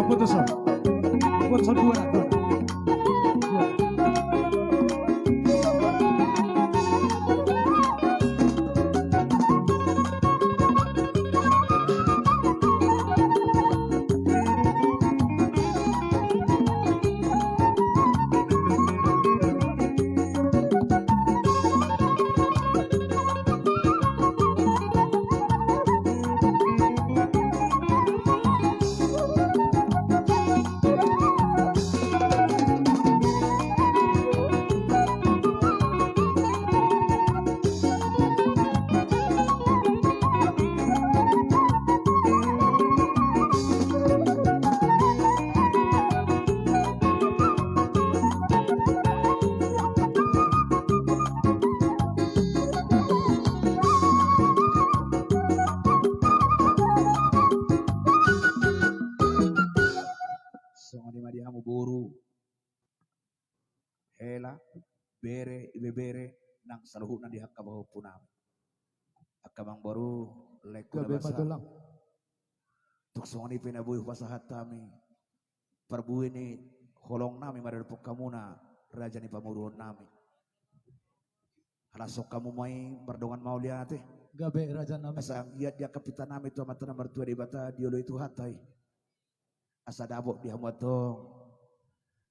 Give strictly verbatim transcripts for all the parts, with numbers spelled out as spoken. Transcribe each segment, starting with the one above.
Putus, Son. Putus, Son, dua, dua. Dua. Songon i ma di hamu boru, hela, bere, ibebere, nang saluhutna di angka pahompu nami. Angka amangboru, laengku na basa. Gabe ma tulang. Tung songon i pe na boi hupasahat hami parbue ni holong nami maradophon hamuna raja ni pamoruon nami. Halashon hamu ma i mardongan mauliate. Gabe raja nami. Asa anggiat diangkat hita nami tu Amanta na martua Debata, dioloi Tuhanta i. Asa dapot di hamu antong,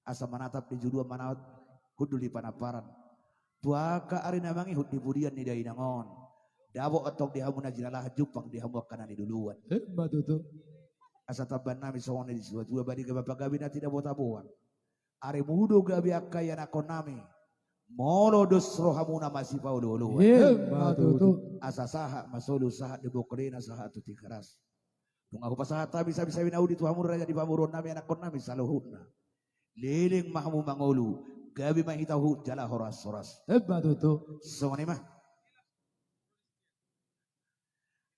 asa manatap di juluan, manatap hundul di panamparan. Tu angka ari na mangihut di pudian ni dainang on, dapot antong di hamu na jinalahan, jumpang di hamu angka na niluluan. Emma tutu. Asa tamba nami songon na di situa-tua, ba di gabe pagabe na tinabo-taboan. Arimu do gabe angka ianakhon nami, molo dos rohamuna masipaolo-oloan. Emma tutu. Asa sahat ma solu, sahat di bongkol ina, sahat tu Tigaras. Nunga hupasahat hami sabi-sabi na uli tu hamu raja ni pamoruon nami, anakhon nami saluhutna. Leleng ma hamu mangolu, gabe ma hita huhut jala horas-horas. Emma tutu. Songon i ma.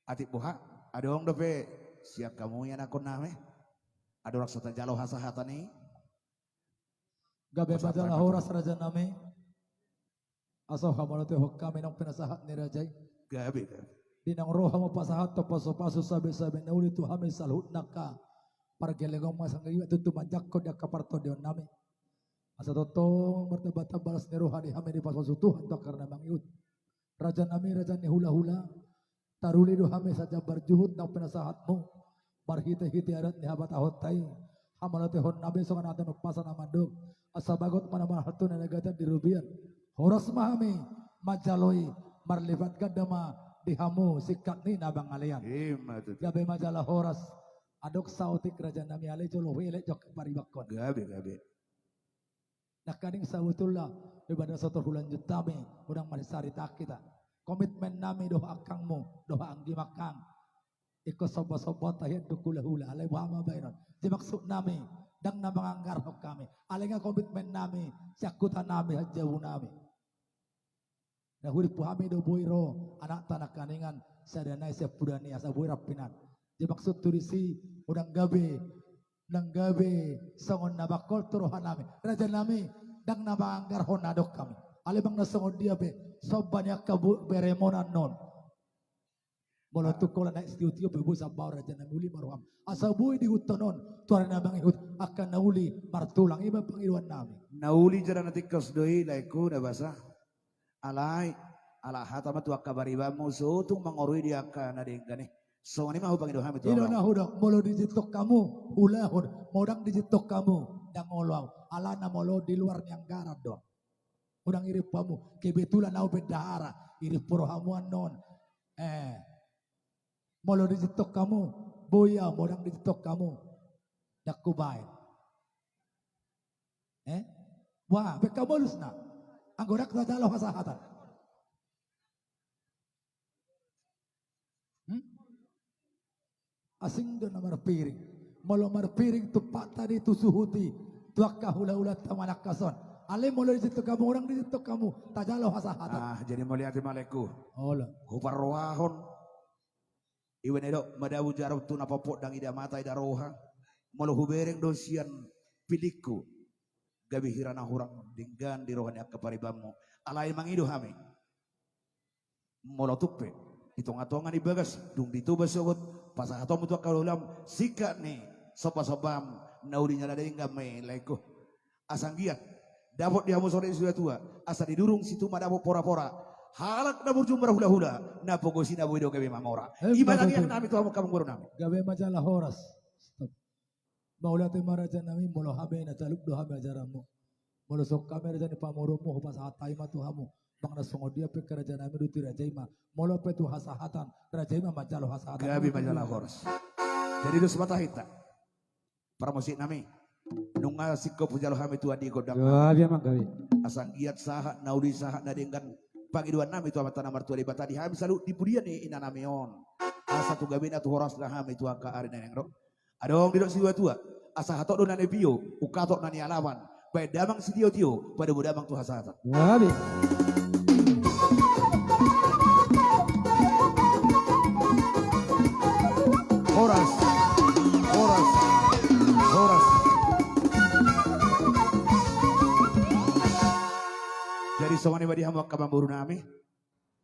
Atik boha, adong dope sian hamu ianakhon nami? Adong rap so tajalo hasahatan i? Gabe ma jala horas raja nami. Asa hamalotehon hami naung pinasahat ni raja i. Gabe, gabe. Di naung ro hamu pasahathon pasu-pasu sabi-sabi na uli tu hami saluhutna angka pargellengon, asa gabe tutu manjangkon di angka partondion nami. Asa tongtong martamba-tamba las ni roha di hami, dipasu-pasu Tuhan tu angka ari na mangihut. Raja nami, raja ni hula-hula, taruli do hami sian jambar juhut naung pinasahatmu marhite-hite adat ni habatahonta i. Hamalotehon nami songon hata ni umpasa na mandok: Asa bagot ma na marhalto, na nagatan di robean. Horas ma hami manjalo i, marlipat ganda ma di hamu singkat ni na mangalean. Emma tutu. Gabe ma jala horas. Adong saotik raja nami, alai jolo huelek jo angka paribanhon. Gabe, gabe. Nangkaning sabotulna, ibadah so tor hulanjut hami, unang marsarita hita. Komitmen nami dohot angkangmu, dohot anggi ma angkang. Ingkon somba-somba tahian tu hula-hula, alai boha ma baenon. Jadi maksud nami, ndang na manganggarhon hami. Alai nga komitmen nami, sian huta nami, sian jabu nami. Na hurip hami do boi ro anakta nangkaningan, sada nai sian puda ni, asa boi rap hinan. Jadi maksud tu disi, unang gabe, unang gabe songon na bangkol tu roha nami. Raja nami, ndang na manganggarhon na adong hami. Alai manang na songon dia pe, somba ni angka bu-, beremon annon. Molo tung holan naek sitio-tio pe boi sambaon raja nami, uli ma roham. Asa boi diihuthon on, tu ari na mangihut, angka na uli martulang, i ma pangidoan nami. Na uli jala na tingkos do i, laengku na basa. Alai, ala hata ma tu angka paribanmu, so tung mangorui di angka na denggan i. Songon i ma hupangido hami tu hamu. I do na hudok, molo dijintok hamu, ulahon, molo ndang dijintok hamu, ndang olo ahu. Alana molo di luar ni anggaran do. Unang irimpu hamu, kebetulan ahu bendahara, irimpu rohamu annon. Eh. Molo dijintok hamu, boi ahu, molo ndang dijintok hamu, ndang hubaen. Eh? Wah, baen hamu alusna. Anggo ndang tajalo hasahatan. Hmm? Asing do na marpiring. Molo marpiring tumpakta di tu suhut i, tu angka hula-hulanta manangkas on. Alai molo dijintok hamu, ndang dijintok hamu, tajalo hasahatan. Ah, jadi mauliate ma laengku. Olo. Huparrohahon. Iba na didok, madabu jarum tu na pompot, ndang ida mata ida roha. Molo hubereng do sian pilingku, gabe hira na hurang denggan di roha ni angka paribanmu. Alai mangido hami. Molo tung pe, di tonga-tonga ni bagas, dung di Toba sogot, pasahatonmu tu angka hula-hulam, singkat ni somba-sombam, Na uli na denggan ma i laengku. Asa anggiat dapot di hamu songon i situa-tua, asa didurung situma dapot pora-pora. Halak na burju marhula-hula, na pogosina boi do gabe mamora. Ima tangiang nami tu hamu angka amangboru nami. Gabe ma jala horas. Stop. Mauliate ma raja nami, molo hami na talup do hami ajaranmu. Molo songon hami raja ni pamoruonmu, hupasahat hami ma tu hamu. Manang na songon dia pe raja nami, dohot raja i ma. Molo pe tu hasahatan, raja i ma manjalo hasahatan. Gabe ma jala horas. Jadi dos ma tahinta. Parmusik nami, nunga singkop hujalo hami tu andi gondang nami. Gabe ma gabe. Asa anggiat sahat na uli sahat na denggan pangidoan nami tu Amanta na martua Debata di hami saluhut di pudian ni ina nami on. Asa tu gabena tu horasna hami tu angka ari na naeng ro. Adong didok situa-tua, asa hatop do na nipio, ungkatop na nialapan. Baen damang sitio-tio, padomu damang tu hasahatan. Gabe. Horas. Horas. Horas. Jadi songon i ma di hamu angka amangboru nami,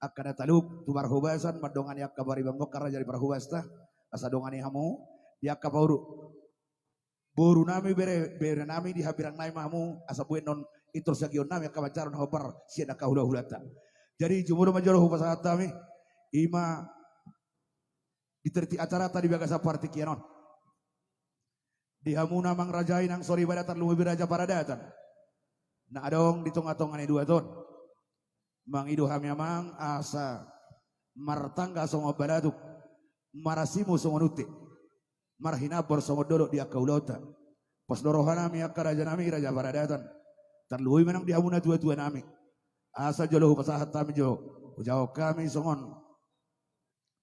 angka na talup tu parhobasan mandongani angka paribanmuna angka raja ni parhobasta, asa dongani hamu di angka pauruk. Boru nami, bere, bere nami, di hambirang nami ma hamu, asa boi annon intor sagion nami angka manjalo na hombar sian angka hula-hulanta. Jadi jumolo manjalo hupasahat hami, ima di tertib acaranta di bagasan partingkian on. Di hamuna amang raja, inang soripada, tarlumobi raja paradatan na adong di tonga-tonga ni luat on. Mangido hami amang asa martangga songon balatuk, marasimu songon unte, marhinambor songon dolok di angka ulaonta. Pos do roha nami angka raja nami, raja paradatan, tarlumobi manang di hamu na tua-tua nami, asa jolo hupasahat hami jo, hujawab hami songon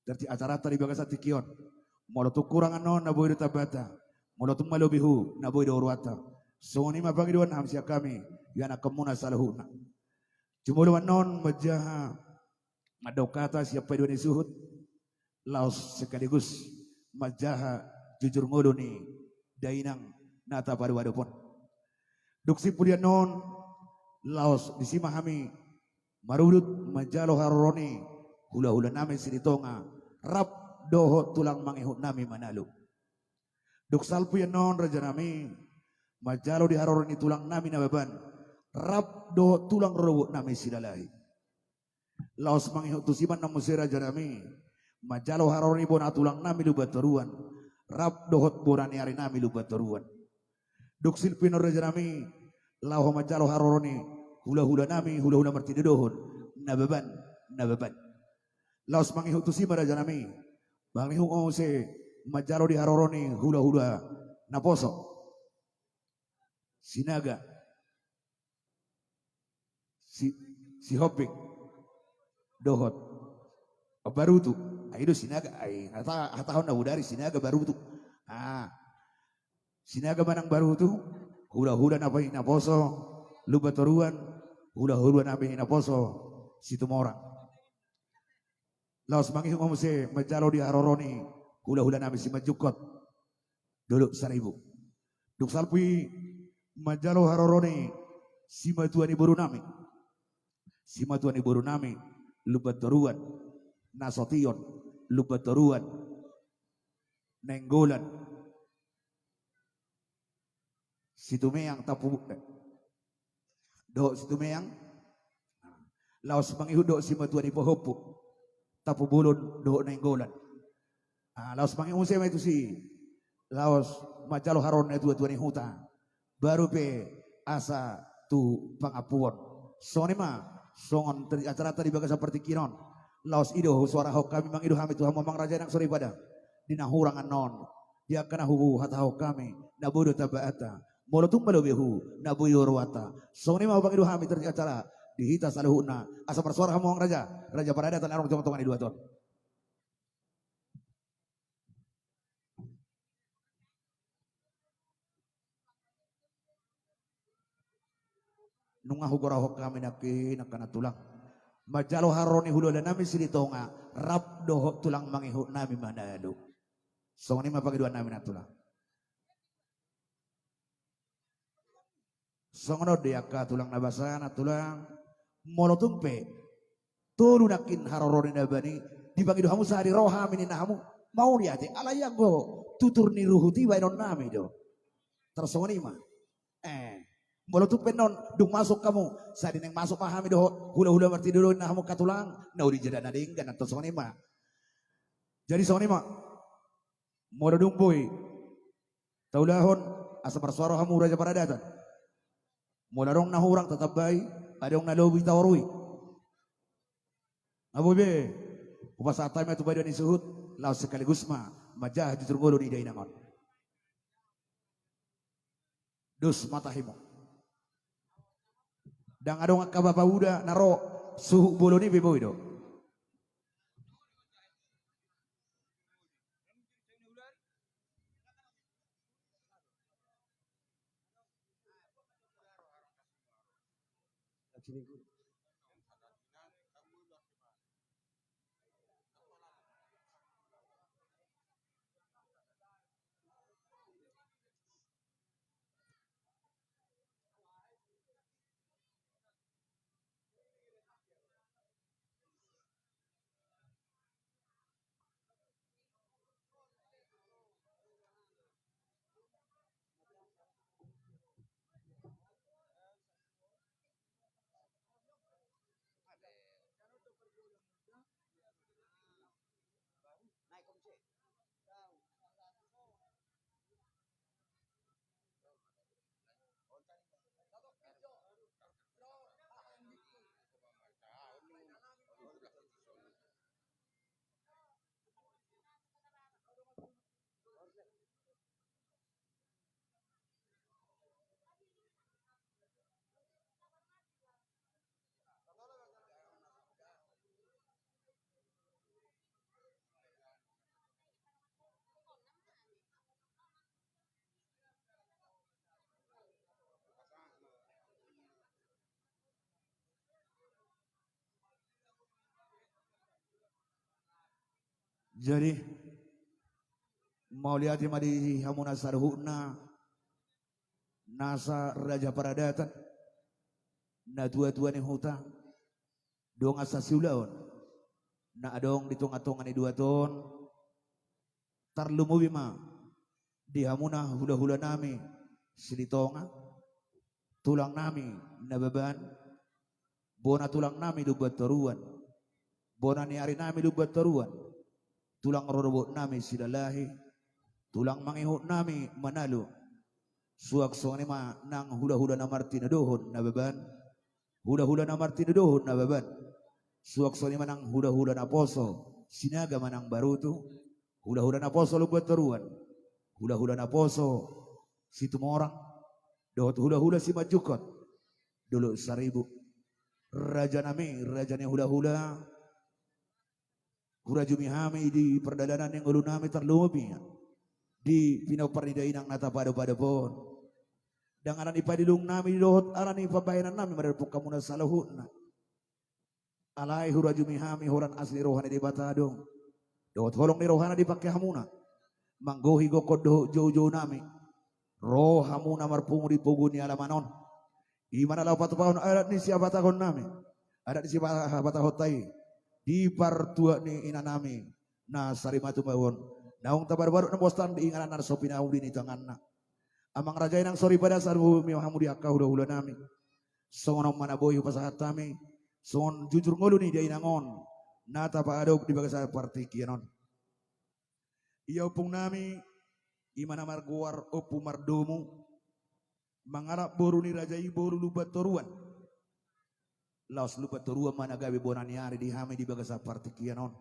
tertib acaranta di bagasan tingki on. Molo tung hurang annon na boi do tambanta, molo tung malobi hu na boi do oroanta. Songon i ma pangidoan nami sian hami, ianakhonmuna saluhutna. Jumolo annon manjaha mandok hata sian pangidoan ni suhut, laos sekaligus manjaha jujur ngolu ni dainang na tapadopadop on. Dung simpul i annon, laos disi ma hami marudut manjalo haroro ni hula-hula nami Silitonga rap dohot tulang mangihut nami Manalu. Dung salpu i annon raja nami, manjalo di haroro ni tulang nami Nababan rap dohot tulang rorobot nami Silalahi. Laos mangihut tusi ma annon muse raja nami, manjalo haroro ni bona tulang nami Lumban Toruan rap dohot bona ni ari nami Lumban Toruan. Dung simpul i annon raja nami, laho manjalo haroro ni hula-hula nami, hula-hula martinodohon, Nababan, Nababan. Laos mangihut tusi ma raja nami, mangihut ma muse manjalo di haroro ni hula-hula naposo, Sinaga, Si, Sihombing dohot Barutu. Ai do Sinaga, ai hata, hatahon na bodari Sinaga Barutu. Ah, Sinaga manang Barutu, hula-hula nami naposo Lumban Toruan, hula-hula nami naposo Situmorang. Laos mangihut ma muse manjalo di haroro ni hula-hula nami Simanjungkot, Dolok Saribu. Dung salpu i manjalo haroro ni simatua ni boru nami, simatua ni boru nami Lumban Toruan, Nasution, Lumban Toruan, Nainggolan, Situmeang, Tampubolon, eh, dohot Situmeang. Laos mangihut dohot simatua ni pahompu, Tampubolon dohot Nainggolan. Ah, laos mangihut muse ma i tusi, laos manjalo haroro ni natua-tua ni huta, baru pe asa tu pangampuon. Songon i ma, songon tertib acaranta di bagasan partingkian on. Laos i do husuarahon hami, mangido hami tu hamu amang raja inang soripada, di na hurang annon, di angka na huhatahon hami, na boi do tambaanta, molo tung malobi hu na boi do oroanta. Songon i ma pangido hami tertib acara di hita saluhutna, asa marsuara hamu amang raja, raja paradatan na adong di tonga-tonga ni luat on. Nunga hugorahon hami nangkin angka na tulang, manjalo haroro ni hula-hula nami Silitonga rap dohot tulang mangihut nami Manalu. Songon i ma pangidoan nami na tulang. Songon on do i angka tulang na basa na tulang, molo tung pe tolu nangkin haroro ni Nababan i, dipangido hamu sahali ro hami ninna hamu, mauliate, alai anggo tutur ni ruhut i baenon nami do. Tarsongon i ma. Eh, molo tung pe annon dung masuk hamu, sai naeng masuk ma hami dohot hulahula martinodohon na hamu angka tulang, na uli jala na denggan, antong songon i ma. Jadi songon i ma. Molo dung boi taulahon, asa marsuara hamu raja paradatan. Molo adong na hurang tatambai, adong na lobi taorui. Nga boi be, hupasahat hami ma tu badan ni suhut, laos sekaligus ma manjaha jujur ngolu ni dainang on. Dos ma tahimu. Ndang adong angka bapa uda na ro, suhut bolon i pe boi do. Jadi, mauliate ma di hamuna saluhutna, nasa raja paradatan, natuatua ni huta, dongan sasiulaon, na adong di tongatonga ni duat on, tarlumobi ma di hamuna hulahulanami Silitonga, tulangnami Nababan, bona tulangnami Lumbantoruan, bona ni arinami Lumbantoruan, tulang rorobotnami Silalahi, tulang mangihutnami Manalu, suang songon i ma nang hulahula na martinodohon Nababan, hulahula na martinodohon Nababan, suang songon i ma nang hulahula naposo Sinaga manang Barutu, hulahula naposo Lumbantoruan, hulahula naposo Situmorang, dohot hulahula Simanjungkot, Dolok Saribu. Rajanami, raja ni hulahula, hurajumi hami di pardalanan ni ngolunami, tarlumobi di pinompar ni dainang na tapadopadop on. Ndang ala ni padilungnami dohot ala ni pambahenannami mandapothon hamuna saluhutna. Alai hurajumi hami holan asi ni roha ni Debata do, dohot holong ni rohana dipangke hamuna manggohi gokhon dohot joujounami. Ro hamuna marpungu di pogu ni alaman on, i ma na laho patupahon adat ni sihabatahonnami, adat ni sihabatahonta i di partuat ni inanami na sarimatua on, naung tabadopadop na bosan di inganan na so pinauli ni tanganna. Amang raja, inang soripada, saluhutna hamu di angka hulahulanami. Songon on ma na boi hupasahat hami songon jujur ngolu ni dainang on na tapaadop di bagasan partingkian on. Ia ompungnami, i ma na margoar Ompu Mardomu, mangalap boru ni raja i boru Lumbantoruan. Laos Lumbantoruan ma na gabe bona ni ari di hami di bagasan partingkian on.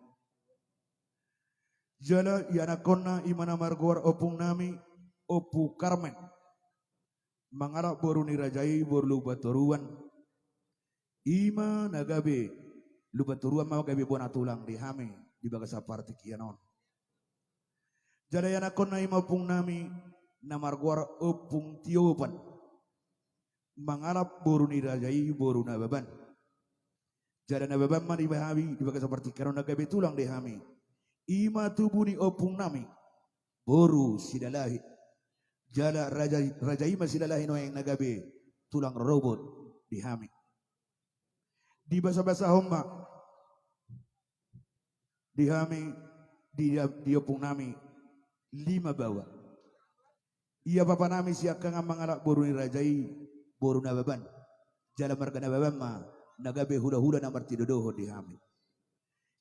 Jala ianakhonna, i ma na margoar ompungnami Ompu Karmen, mangalap boru ni raja i boru Lumbantoruan. I ma na gabe, Lumbantoruan ma gabe bona tulang di hami di bagasan partingkian on. Jala ianakhonna, i ma ompungnami na margoar Ompung Tiopan, mangalap boru ni raja i boru Nababan. Jala Nababan ma di hami di bagasan partingkian on na gabe tulang di hami, i ma tubu ni ompungnami boru Silalahi. Jala raja, raja i ma Silalahi nuaeng na gabe tulang rorobot di hami. Dibasabasahon ma di hami, di, di ompungnami lima baoa. Ia bapa nami siangkangan mangalap boru ni raja i, boru Nababan. Jala marga Nababan ma na gabe hulahula na martinodohon di hami.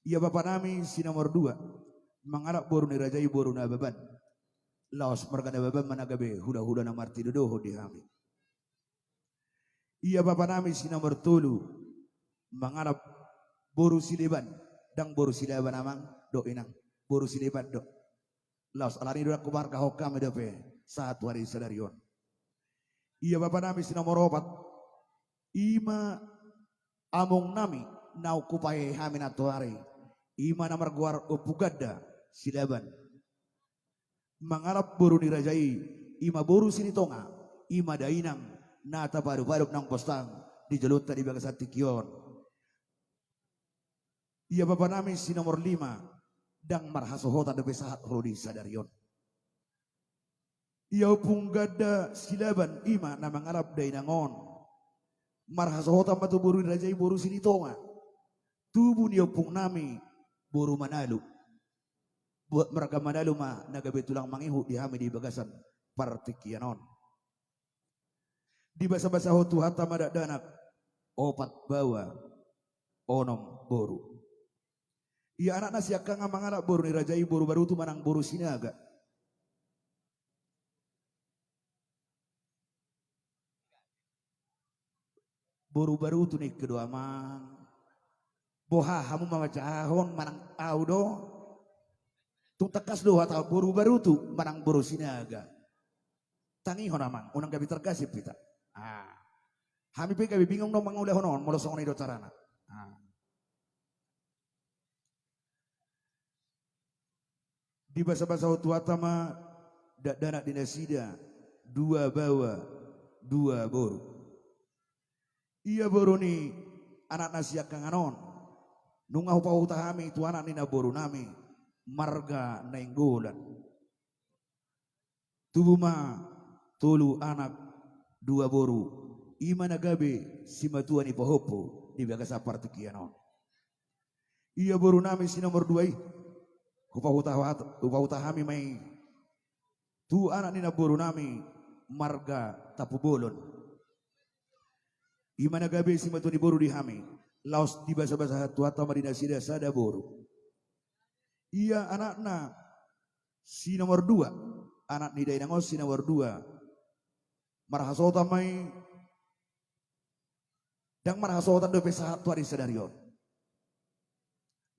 Ia bapa nami si nomor dua mangalap boru ni raja i, boru Nababan. Laos marga Nababan ma na gabe hulahula na martinodohon di hami. Ia bapa nami si nomor tolu mangalap boru Sileban. Ndang boru Silaban amang dohot inang, boru Sileban do. Laos alani i do ndang humargahon hami dope sahat tu ari sadari on. Ia bapa nami si nomor opat, i ma among nami naung hupahehe hami nantoari, i ma na margoar Ompu Ganda Silaban. Mangalap boru ni raja i, i ma boru Silitonga, i ma dainang na tapadopadop naung pos di jolonta di bagasan tingki on. Ia bapa nami si nomor lima, ndang marhasohotan dope sahat ro di sadari on. Ia Ompu Ganda Silaban, i ma na mangalap dainang on. Marhasohotan ma tu boru ni raja i, boru Silitonga. Tubu ni ompung nami, boru Manalu. Bo-, marga Manalu ma na gabe tulang mangihut di hami di bagasan partingkian on. Dibasabasahon Tuhanta ma dakdanak, opat baoa, onom boru. Ia anakna siangkangan mangalap boru ni raja i, boru Barutu manang boru Sinaga. Boru Barutu ningku do amang. Boha hamu mambaca hahon manang ahu do? Tung tangkas do hata boru Barutu manang boru Sinaga. Tangihon amang, unang gabe targasip hita. Ah. Hami pe gabe bingung do mangulahon on, molo songon i do carana. Ah. Dibasabasahon Tuhanta ma dakdanak di nasida, dua baoa, dua boru. Ia boru ni anakna siangkangan on, nunga hupahuta hami tu anak ni namboru nami, marga Nainggolan. Tubu ma tolu anak, dua boru, i ma na gabe simatua ni pahompu di bagasan partingkian on. Ia boru nami si nomor dua i, hupahuta, hupahuta hami ma i tu anak ni namboru nami, marga Tampubolon. I ma na gabe simatua ni boru di hami, laos dibasabasahon Tuhanta ma di nasida sada boru. Ia anakna si nomor dua, anak ni dainang on si nomor dua, marhasohotan ma i, ndang marhasohotan dope sahat tu ari sadari on.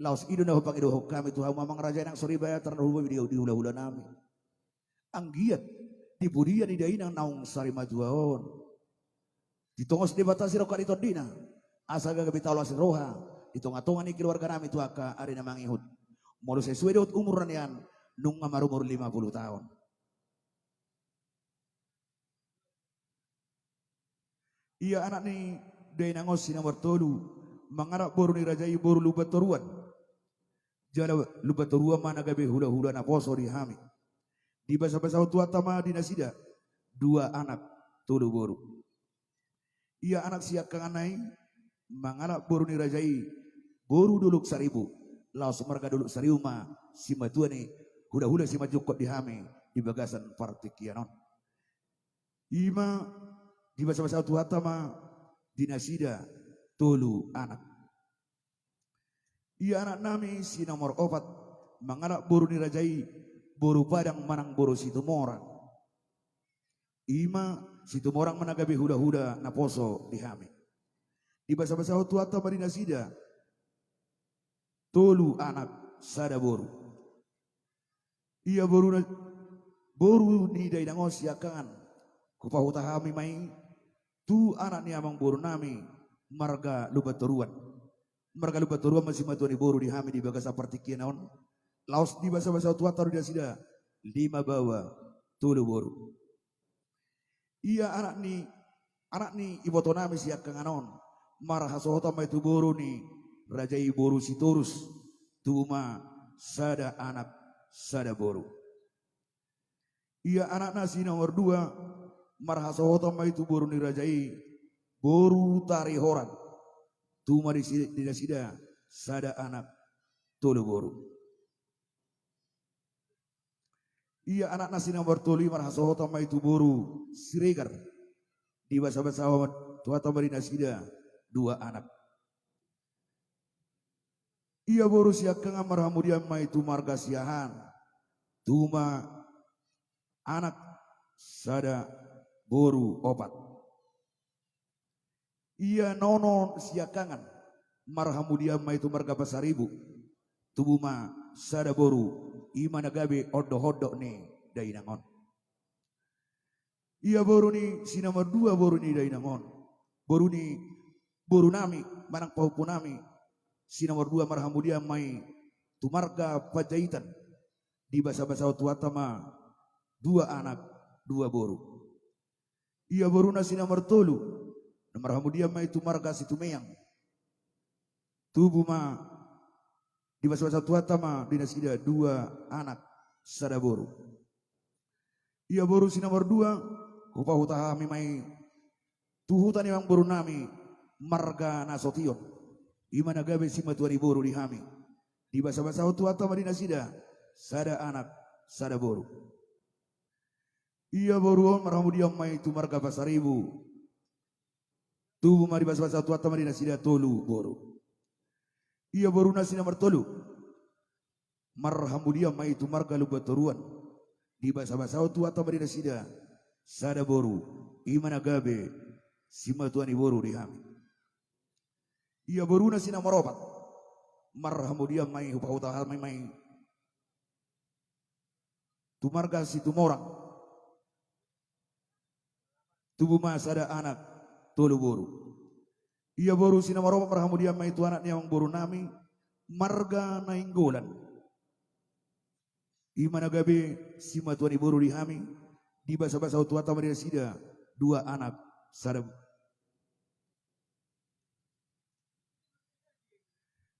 Laos i do na hupangidohon hami tu hamu amang raja, nang soriba tarna hubobi di, di hulahula nami. Anggiat di pudian i dainang naung sarimatua on, ditongos Debata sirongkap ni tondina, asa gabe taolasi roha di tongatonga ni keluarga nami tu angka ari na mangihut. Molo sesuai dohot umur na nian, nunga marumur lima puluh taon. Ia anak ni dainang on si nomor tolu, mangalap boru ni raja i boru Lumbantoruan. Jala Lumbantoruan ma na gabe hulahula naposo di hami. Dibasabasahon Tuhanta ma di nasida, dua anak, tolu boru. Ia anak siangkanganna i, mangalap boru ni raja i, boru Dolok Saribu, laos marga Dolok Saribu ma simatua ni hulahula simanjungkot di hami di bagasan partingkian on. I ma dibasabasahon Tuhanta ma di nasida tolu anak. Ia anak nami si nomor opat, mangalap boru ni raja i, boru Padang manang boru Situmorang. I ma Situmorang ma na gabe hulahula naposo di hami. Dibasabasahon Tuhanta ma di nasida tolu anak, sada boru. Ia boru na, boru ni dainang on siangkangan, hupahuta hami ma i tu anak ni amangboru nami, marga Lumbantoruan. Marga Lumbantoruan ma simatua ni boru di hami di bagasan partingkian on. Laos dibasabasahon Tuhanta ma di nasida, lima baoa, tolu boru. Ia anak ni, anak ni iboto nami siangkangan on, marhasohotan ma i tu boru ni raja i boru Sitorus, tubu ma sada anak, sada boru. Ia anakna si nomor dua, marhasohotan ma i tu boru ni raja i boru Tarihoran, tubu ma di si-, di nasida sada anak, tolu boru. Ia anakna si nomor tolu i marhasohotan ma i tu boru Siregar. Dibasabasahon Tuhanta ma di nasida dua anak. Ia boru siangkangan marhamudian ma i tu marga Siahaan. Tubu ma anak sada boru opat. Ia nono siangkangan marhamudian ma i tu marga Pasaribu. Tubu ma sada boru, i ma na gabe ondokondok ni dainang on. Ia boru ni si nomor dua boru ni dainang on. Boru ni boru nami, manang pahompu nami, si nomor dua marhamudian ma i tu marga Panjaitan. Dibasabasahon Tuhanta ma dua anak, dua boru. Ia boruna si nomor tolu, na marhamudian ma i tu marga Situmeang. Tubu ma, dibasabasahon Tuhanta ma di nasida dua anak, sada boru. Ia boru si nomor dua, hupahuta hami ma i tu huta ni amangboru nami, marga Nasution. I ma na gabe simatua ni boru di hami. Dibasabasahon Tuhanta ma di nasida sada anak, sada boru. Ia boru on marhamudian ma i tu marga Pasaribu. Tubu ma, dibasabasahon Tuhanta ma di nasida tolu boru. Ia boruna si nomor tolu, marhamudian ma i tu marga Lumbantoruan. Dibasabasahon Tuhanta ma di nasida sada boru, i ma na gabe simatua ni boru di hami. Ia boruna si nomor opat, marhamudian ma i, hupahuta hami ma i tu marga Situmorang. Tubu ma sada anak, tolu boru. Ia boru si nomor opat marhamudian ma i tu anak ni amangboru nami, marga Nainggolan. I ma na gabe simatua ni boru di hami, dibasabasahon Tuhanta ma di nasida dua anak, sada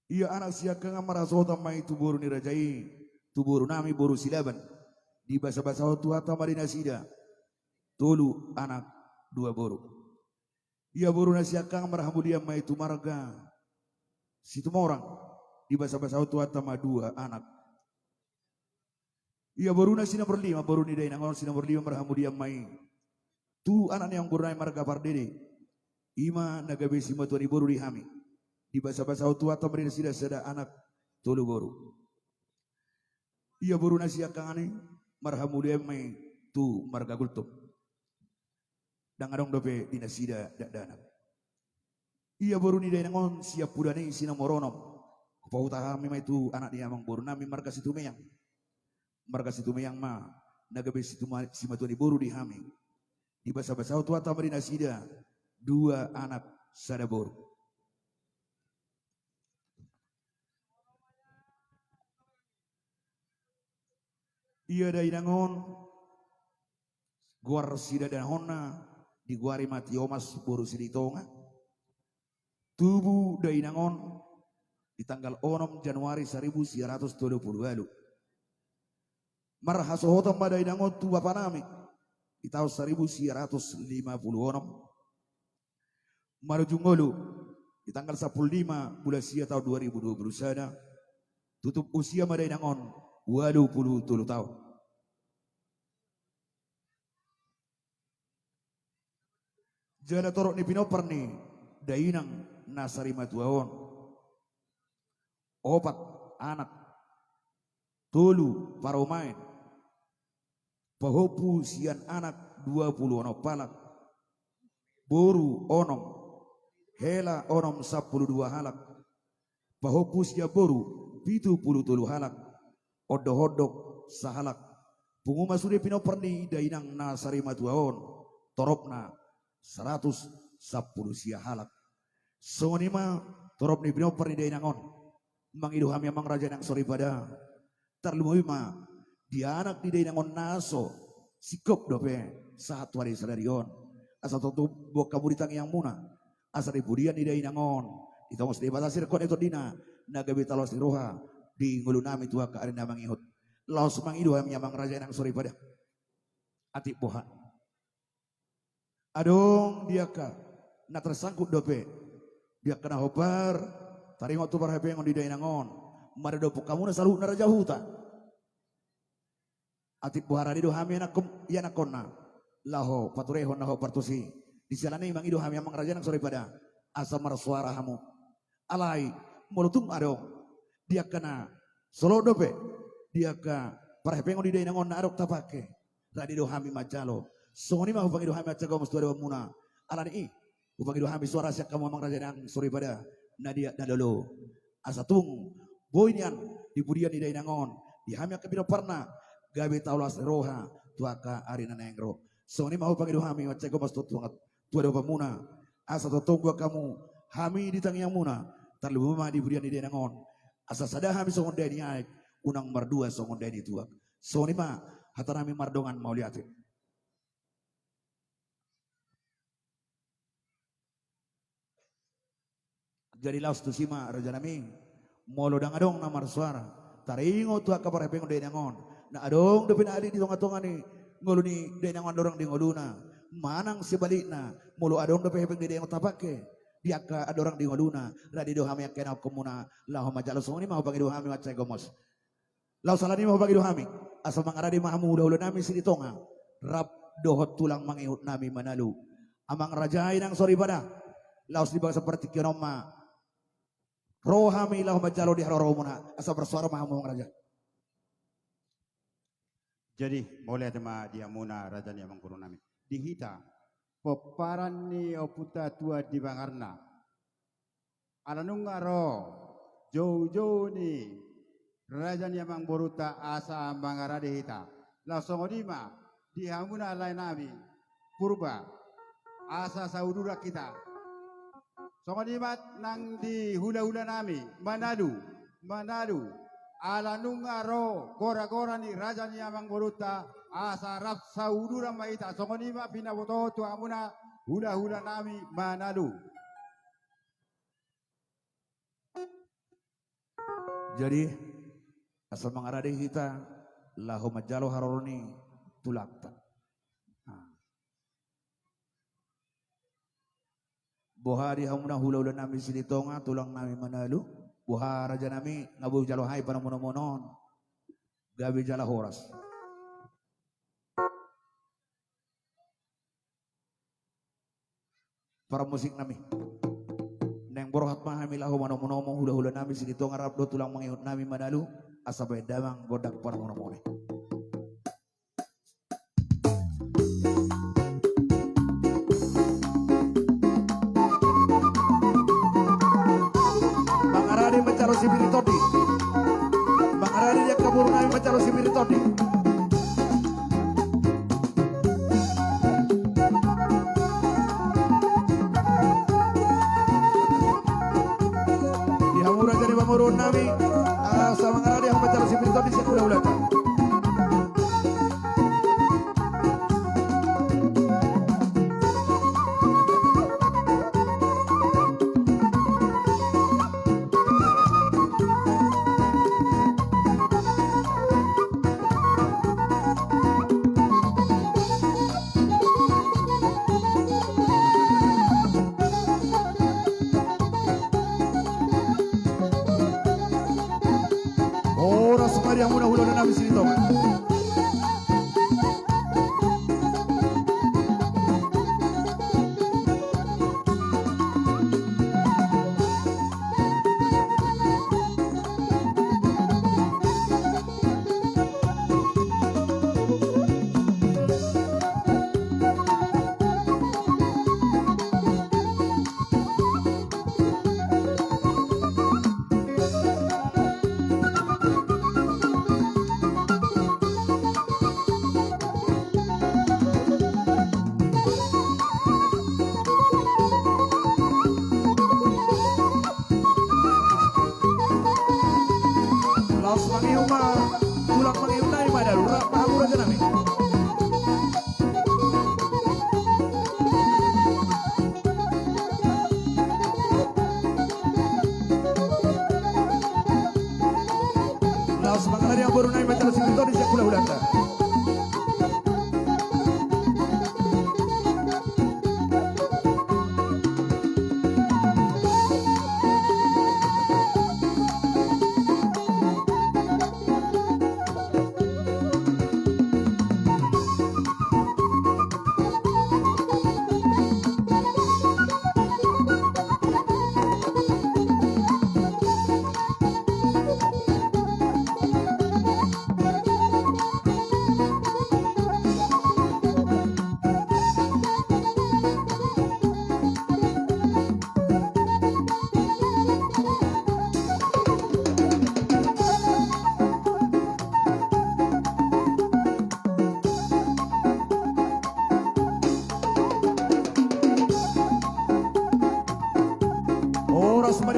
Ia anak siangkangan marhasohotan ma i tu boru ni raja i, tu boru nami boru Silaban. Dibasabasahon Tuhanta ma di nasida tolu anak, dua boru. Ia boruna siangkangan marhamudian ma i tu marga Situmorang. Dibasabasahon Tuhanta ma dua anak. Ia boruna si nomor lima, boru ni dainang on si nomor lima marhamudian ma i tu anak ni amangboru nami marga Pardede. I ma na gabe simatua ni boru di hami. Dibasabasahon Tuhanta ma di nasida sada anak, tolu boru. Ia boruna siangkangan i marhamudian ma i tu marga Gultom. Ndang adong dope di nasida dakdanak. Ia boru ni dainang on siampudan i si nomor onom. Hupahuta hami ma i tu anak ni amangboru nami marga Situmeang. Marga Situmeang ma na gabe situma-, simatua ni boru di hami. Dibasabasahon Tuhanta ma di nasida dua anak, sada boru. Ia dainang on, goar sidadanahonna digoari ma Tiomas boru Silitonga. Tubu dainang on di tanggal onom Januari saribu sia ratus tolu pulu ualu. Marhasohotan ma dainang on tu bapa nami di taon saribu sia ratus lima pulu onom. Marujung ngolu di tanggal sampulu lima bulan sia taon dua ribu dua pulu sada, tutup usia ma dainang on ualu pulu tolu taon. Jala torop ni pinompar ni dainang na sarimatua on, opat anak, tolu parumaen, pahompu sian anak dua pulu onom halak, boru onom, hela onom sampulu dua halak, pahompu sian boru pitu pulu tolu halak, ondokondok sahalak. Pungu ma sude pinompar ni dainang na sarimatua on, toropna saratus sampulu sia halak. Songon i ma torop ni pinompar ni dainang on. Mangido hami amang raja nang soripada. Tarlumobi ma di anak ni dainang on na so singkop dope sahat tu ari sadari on. Asa tongtong boan hamu di tangiangmuna. Asa di pudian ni dainang on ditongos Debata sirkon ni tondina na gabe taloas ni roha di ngolu nami tu angka ari na mangihut. Laos mangido hami amang raja nang soripada. Atik boha. Adong di angka na tersangkut dope di angka na hombar taringot tu parhapengon di dainang on. Maradophon hamuna saluhutna raja huta. Atik boha rade do hami ianakkon, ianakkonna laho paturehon na hombar tusi. Di siala ni i mangido hami amang raja nang soripada asa marsuara hamu. Alai molo tung adong di angka na solot dope di angka parhepengon ni dainang on na adong tapangke, rade do hami manjalo. Songon i ma hupangido hami mansai gomos tu adopanmuna. Ala ni i hupangido hami suara sian hamu amang raja nang soripada na diat na lolo, asa tung boi nian di pudian ni dainang on, di hami angka pinomparna, gabe taulas ni roha tu angka ari na naeng ro. Songon i ma hupangido hami mansai gomos tu, tu, tu adopanmuna, asa tongtong hamu hami di tangiangmuna, tarlumobi ma di pudian ni dainang on, asa sada hami songon dai ni aek, unang mardua songon dai ni tuak. Songon i ma hata nami, mardongan mauliate. Jadi laos tusi ma raja nami, molo ndang adong na marsuara, taringot tu angka parhepengon dainang on, na adong dope na ali di tongatonga ni ngolu ni dainang on andorang di ngoluna, manang sebalikna, molo adong dope hepeng ni dainang on tapangke di angka andorang di ngoluna, rade do hami angka ianakhonmuna laho manjalo. Songon i ma hupangido hami mansai gomos. Laos ala ni i ma hupangido hami, asa mangarade ma hamu hulahula nami Silitonga rap dohot tulang mangihut nami Manalu. Amang raja i nang soripada, laos di bagasan partingkian on ma ro hami laho manjalo di haroromuna, asa marsuara ma hamu amang raja. Jadi mauliate ma di hamuna raja ni amangboru nami. Di hita pomparan ni ompunta Tuan di Bangarna, ala nunga ro joujou ni raja ni amangborunta asa mangarade hita. Laos songon i ma di hamuna lae nami Purba, asa sauduran hita. Songon i ma nang di hulahula nami Manalu, Manalu, ala nunga ro goragora ni raja ni amangborunta, asa rap sauduran ma hita. Songon i ma pinabotohon tu hamuna hulahula nami Manalu. Jadi asa mangarade hita laho manjalo haroro ni tulangta. Nah. Boha di hamuna hulahula nami Silitonga, tulang nami Manalu, boha raja nami, nga boi jalo hami panomunomuon on, gabe jala horas. Parmusik nami. Naeng borhat ma hami laho manomunomu hulahula nami Silitonga rap dohot tulang mangihut nami Manalu, asa baen damang gondang panomunomuon i. Mangarade manjalo sibiri tondi. Mangarade di angka boru nami manjalo sibiri tondi. Di hamu raja ni pamoruon nami, asa mangarade hamu manjalo sibiri tondi sian hulahulanta. Horas ma di hamuna hulahula nami Silitonga.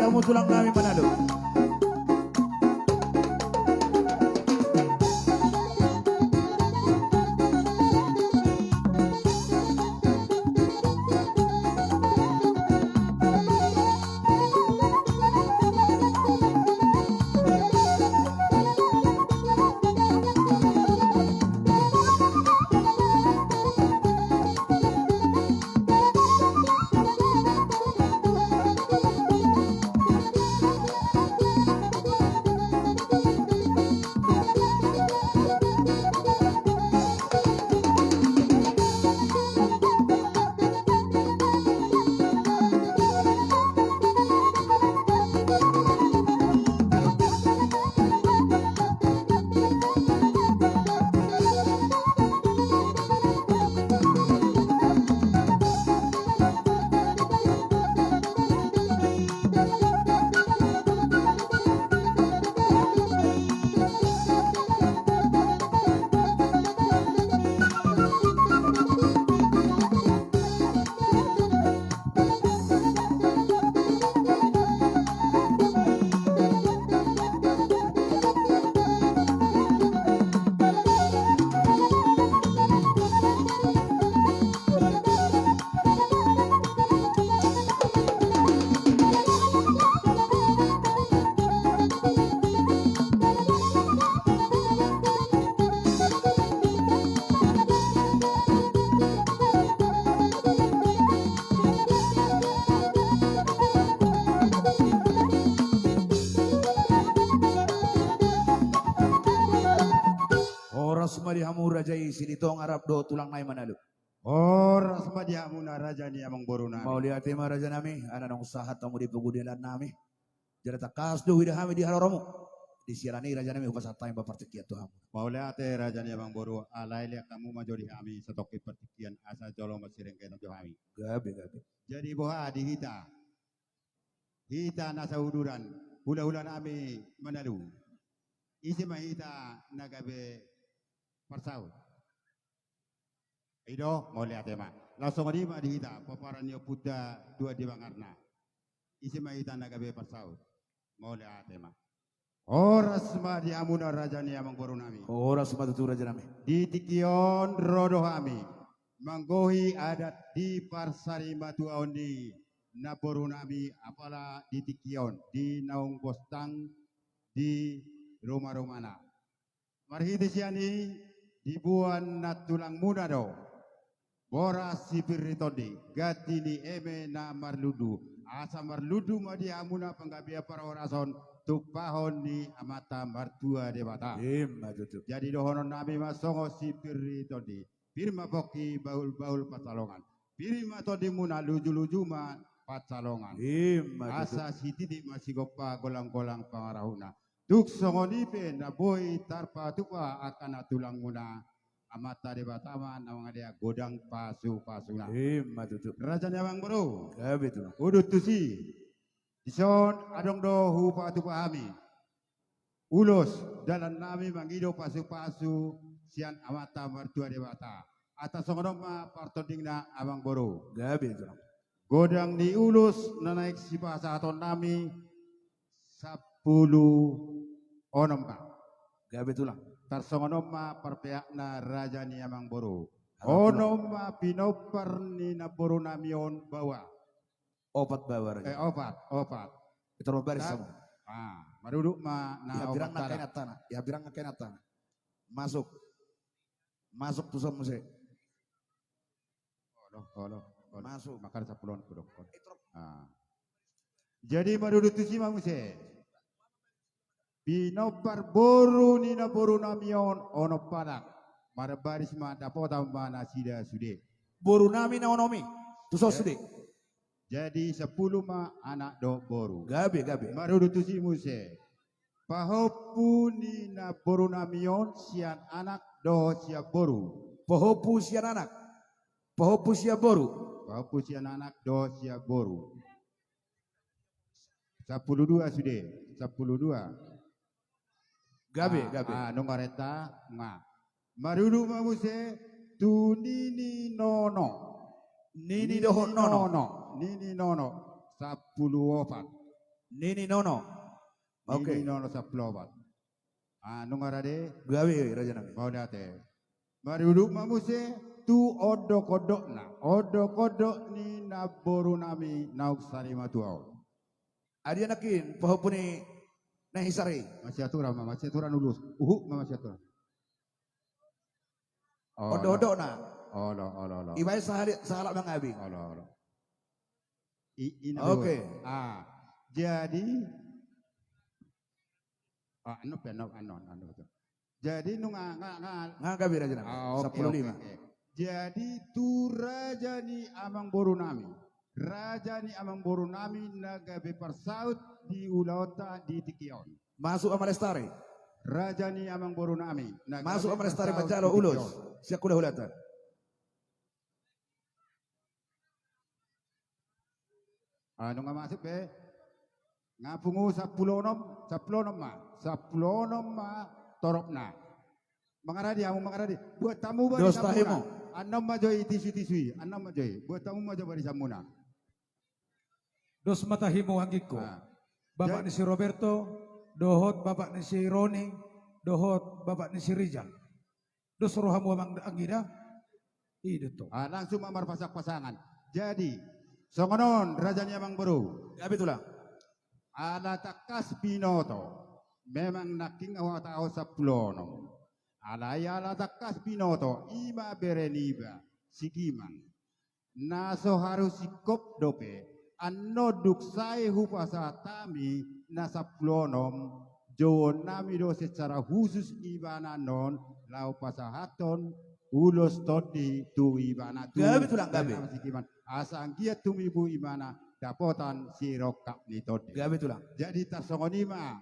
Hamu tulang nami Manalu. Horas ma di hamu raja i Silitonga rap dohot tulang nai Manalu. Horas ma di hamuna raja ni amangboru nami. Mauliate ma raja nami, ala naung sahat hamu di pogu dalan nami. Jala tangkas do huida hami di haroromu. Di siala ni i raja nami hupasahat hami ma partingkian tu hamu. Mauliate raja ni amangboru, alai lean hamu ma jo di hami satongkin partingkian asa jolo marsirenggetan jo hami. Gabe, gabe. Jadi boha di hita? Hita na sauduran, hulahula nami Manalu. Ise ma hita na gabe parsaut? I do, mauliate ma. Laos songon i ma di hita, pomparan ni ompunta Tuan di Bangarna. Ise ma hita na gabe parsaut? Mauliate ma. Horas ma di hamuna raja ni amangboru nami. Horas ma tutu raja nami. Di tingki on ro do hami manggohi adat di parsarimatuaon ni namboru nami, apala di tingki on di naung bostang di rumarumana. Marhite sian i diboan nantulangmuna do boras sipir ni tondi, ganti ni eme na marlundu, asa marlundu ma di hamuna panggabean parhorason tumpahon ni Amanta Martua Debata. Ima tutu. Jadi dohonon nami ma songon sipir ni tondi, pir ma pongki, bahul-bahul pansalongan, pir ma tondimuna, luju-luju ma pansalongan. Ima tutu. Asa sititik ma sigompa, golang-golang pangarahutna. Tung songon i pe na boi tarpatupa angka na tulangmuna, Amanta Debata ma na mangalehon godang pasu-pasuna. Ima tutu. Raja ni amangboru. Gabe tutu. Udut tusi. Dison adong do hupatupa hami ulos dalan nami mangido pasu-pasu sian Amanta Martua Debata. Asa songon on ma partondingna amangboru. Gabe tutu. Godang ni ulos na naeng sipasahaton nami sampulu onom ma. Gabe tulang. Tarsongon on ma parpeakna raja ni amangboru. Halo, tulang. Onom ma pinompar ni namboru nami on baoa. Opat baoa raja. Eh, opat, opat. Ito lo baris sama. Ah, marudut ma na opat. Ihabirang na kain attana. Ihabirang na kain attana. Masuk. Masuk tu son muse. Olo, olo, olo. Masuk. Makar sapuluan kudok. Ah. Jadi marudut tusi ma muse. Pinompar boru ni namboru nami on onom halak. Marbaris ma dapotan ma nasida sude. Boru nami na onom i. Tu son sude. Jadi sampulu ma anak dohot boru. Gabe, gabe. Marudut tusi muse. Pahompu ni namboru nami on sian anak dohot sian boru. Pahompu sian anak. Pahompu sian boru. Pahompu sian anak dohot sian boru. Sampulu dua sude. Sampulu dua. Gabe, ah, gabe. Ah, nunga renta, nga. Marudut ma muse tu nini nono. Nini dohot nono. Nini nono. Sampulu opat. Nini nono. Oke. Nini nono sampulu opat. Ah, nunga rade? Gabe, raja nami. Mauliate. Marudut ma muse tu ondok-ondokna, ondok-ondok ni namboru nami naung sarimatua on. Adia nangkin pahompu ni na hisar i. Masiaturan ma, masiaturan ulos. Uhuk ma masiaturan. Olo. Ondok-ondokna. Olo, olo, olo. Ibaen sahali, sahalak mangabing. Olo, olo. I, ina. Oke. Ah, jadi, ah, anu pe, anu, anu, anu, betul. Jadi nunga, nga, nga, nga gabe, raja nami. Ah, oke, sampulu lima. Oke, oke. Jadi tu raja ni amangboru nami. Raja ni amangboru nami na gabe parsaut di ulaonta di tingki on. Masuk Ama Lestari. Raja ni amangboru nami na gabe parsaut di tingki on. Masuk Ama Lestari manjalo ulos sian hulahulanta. Ah, nunga masuk be. Nga pungu sampulu onom, sampulu onom ma, sampulu onom ma toropna. Mangaradi hamu, mangaradi. Buat hamu ba di sambuna. Annon ma jo i tisu-tisu i, annon ma jo i. Buat hamu ma jo ba di sambuna. Dos ma tahimu anggingku. Ah. Bapak ni si Roberto, dohot bapak ni si Roni, dohot bapak ni si Rijal. Dos rohamu amang anggida. I do tong. Ah, langsung ma marpasang-pasangan. Jadi songon on, raja ni amangboru. Gabe tulang. Ala tangkas binoto, memang nangkin huhatahon sampulu onom. Alai ala tangkas binoto, i ma bere niba, si Gimang. Na so haru singkop dope, annon dung sae hupasahat hami na sampulu onom, jouon nami do secara khusus ibana annon, laho pasahathon ulos tondi tu ibana tu. Gabe tulang, gabe. Asa anggiat tumibu ibana dapotan sirongkap ni tondi. Gabe tulang. Jadi tarsongon i ma.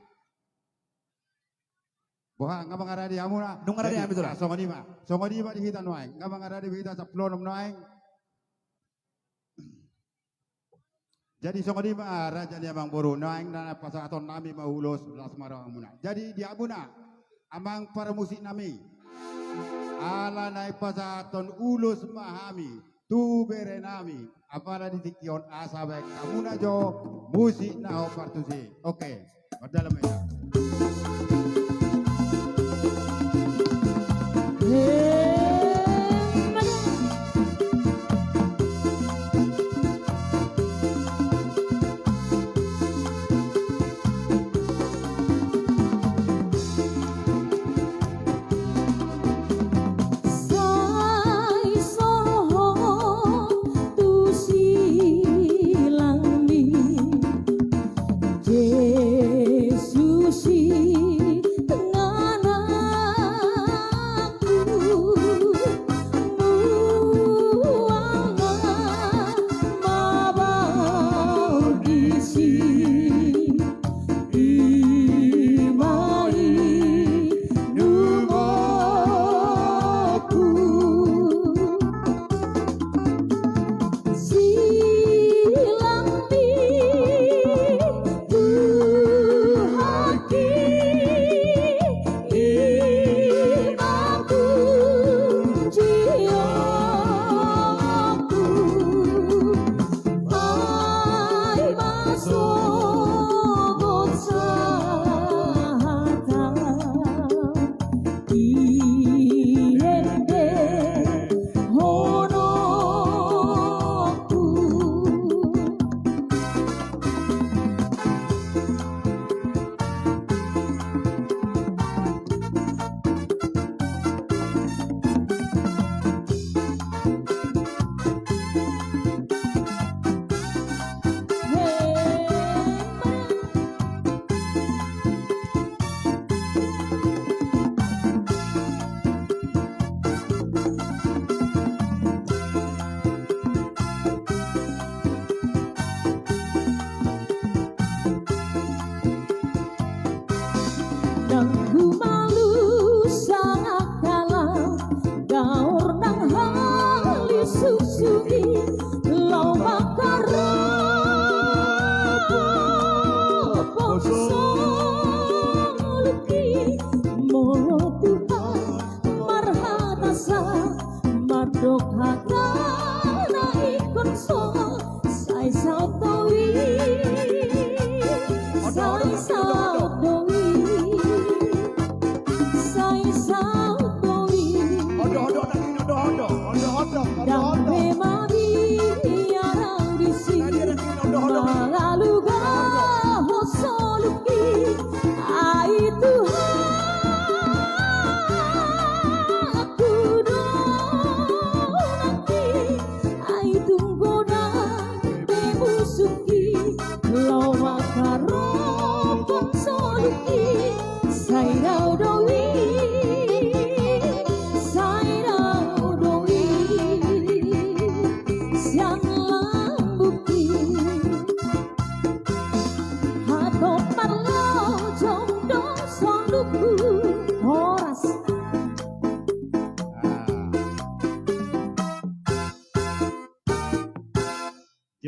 Boha, nga mangaradi hamuna? Nunga rade hami tulang. Jadi, ah, songon i ma. Songon i ma di hita nuaeng. Nga mangaradi be hita sampulu onom nuaeng. Jadi songon i ma, raja ni amangboru, nuaeng na pasahaton nami ma ulos, las ma rohamuna. Jadi di hamuna, amang parmusik nami, ala naeng pasahathon ulos ma hami tu bere nami, apala di tingki on, asa baen hamuna jo musik na hombar tusi. Oke. Mardalan ma hita. Sai so ho tu silangmi, Jesus i ngananku, mual ma mabau disi. I ma inumku. Silangmi Tuhanki, i ma punjionku. Ai ma sogot sahata di endehononku. Nang humalu sangkala, gaor nang halisungsungi, laho mangkaropo soluki, molo Tuhan marhata sa, mandok hatana ingkon so, sai saut do i.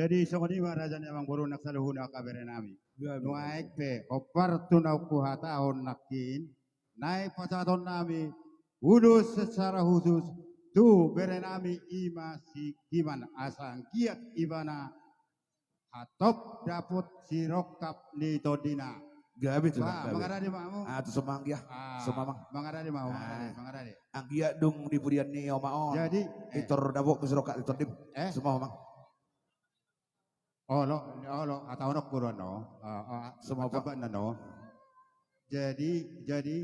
Jadi songon i ma raja ni amangboru nang saluhutna angka berenami. Nuaeng pe hombar tu na huhatahon nangkin, naeng pasahatonnami ulos secara khusus tu berenami, i ma si Giman, asa anggiat ibana hatop dapot sirongkap ni tondina. Gabe tu. Mangarade ma hamu. Ah, tu so ma anggiat. Ah, so ma, Amang. Mangarade ma hamu, mangarade, mangarade. Anggiat dung di pudian ni oma on. Jadi, eh, pintor dapot sirongkap ni tondim. Eh? So ma, Amang. Olo, olo, hatahononku do annon. Ah, ah, so ma, Amang. Jadi, jadi,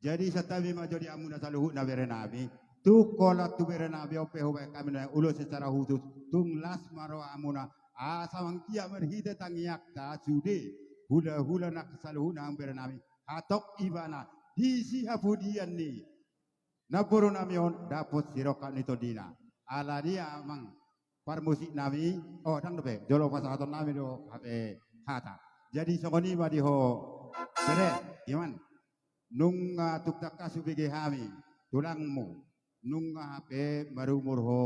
jadi santabi ma jo di hamuna saluhutna berenami. Tung holan tu berenami on pe hubaen hami nuaeng ulos secara khusus, tung las ma rohamuna, asa anggiat marhite tangiangta sude hulahula nang saluhutna, amang berenami, hatop ibana di sihapudian ni namborunami on dapot sirongkap ni tondina. Alani i, amang parmusiknami, oh, ndang dope, jolo pasahatonnami do hape hata. Jadi songon i ma di ho, bere, Giman. Nunga tung tangkas hubege hami tulangmu, nunga hape marumur ho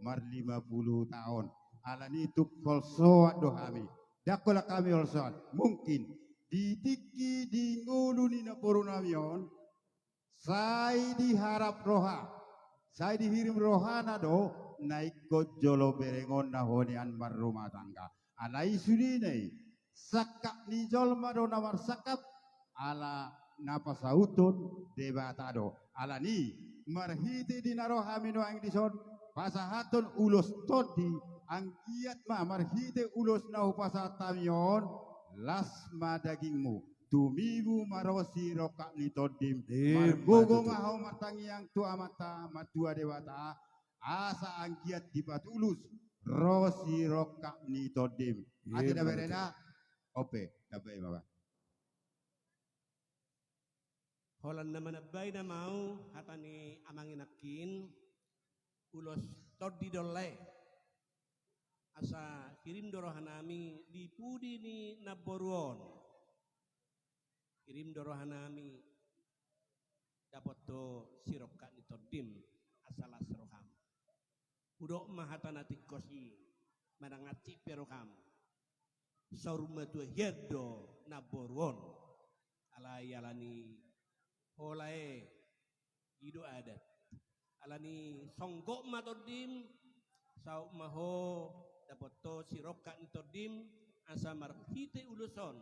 marlima pulu taon. Alani i tung holsoan do hami. Ndang holan hami holsoan. Mungkin di tingki di ngolu ni namborunami on, sai diharap roha, sai dihirim rohana do na ingkon jolo berengonna ho nian marrumah tangga. Alai sudena i, sangkap ni jolma do na marsangkap, ala na pasauthon Debata do. Alani i, marhite di na ro hami nuaeng dison pasahathon ulos tondi, anggiat ma marhite ulos na hupasahat hami on, las ma dagingmu, tumibu ma ro sirongkap ni tondim. Ima tutu. Margogo ma ho martangiang tu Amanta Martua Debata, asa anggiat dipatulus ro sirongkap ni tondim. Ima tutu. Ate da bere da, on pe, tambai ma ba. Holan na manambai nama ma au hata ni amang i nangkin, ulos tondi do on lae. Asa hirim do rohanami di pudi ni namboru on. Hirim do rohanami dapot ho sirongkap ni tondim, asa las roham. Hudok ma hata na tingkos i, manang hansit pe roham, saur matua hian do namboru on. Alai alani ho lae, i do adat. Alani songgop ma tondim, saut ma ho dapot ho sirongkap ni tondim, asa marhite ulos on,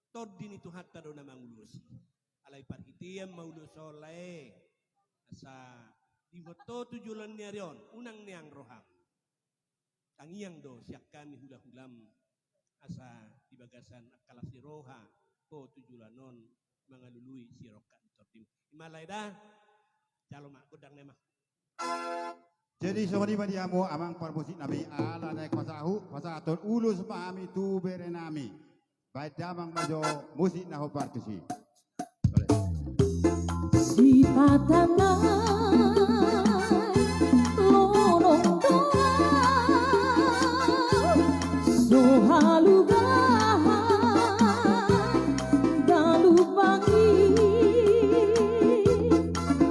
tondi ni Tuhanta do na mangulosi. Alai parhitean ma ulos on lae, asa dihot ho tu joloan ni ari on, unang neang roham. Tangiang do sian hami hulahulam, asa di bagasan angka las ni roha ho tu joloan on mangalului sirongkap ni tondim. Ima lae da, jalo ma gondang na i ma. Jadi songon i ma di hamu amang parmusiknami, ala naeng pasahu, pasahathon ulos ma hami tu berenami. Baen damang ma jo musik na hombar tusi. Sipata na lonong do au, so halugahan galup bangi.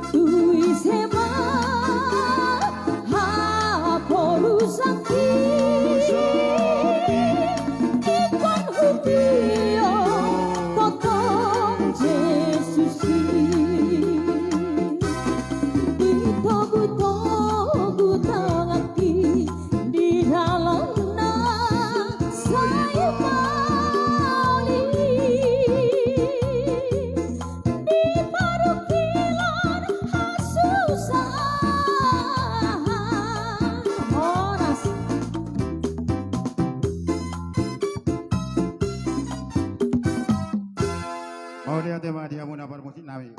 Tu ise ma haporusanki, ingkon hutio tongtong Jesus i. Ditogutogu tanganki di dalan na sai mauli. Di parungkilon hasusaan. Horas. Mauliate ma di hamu na parmusiknami.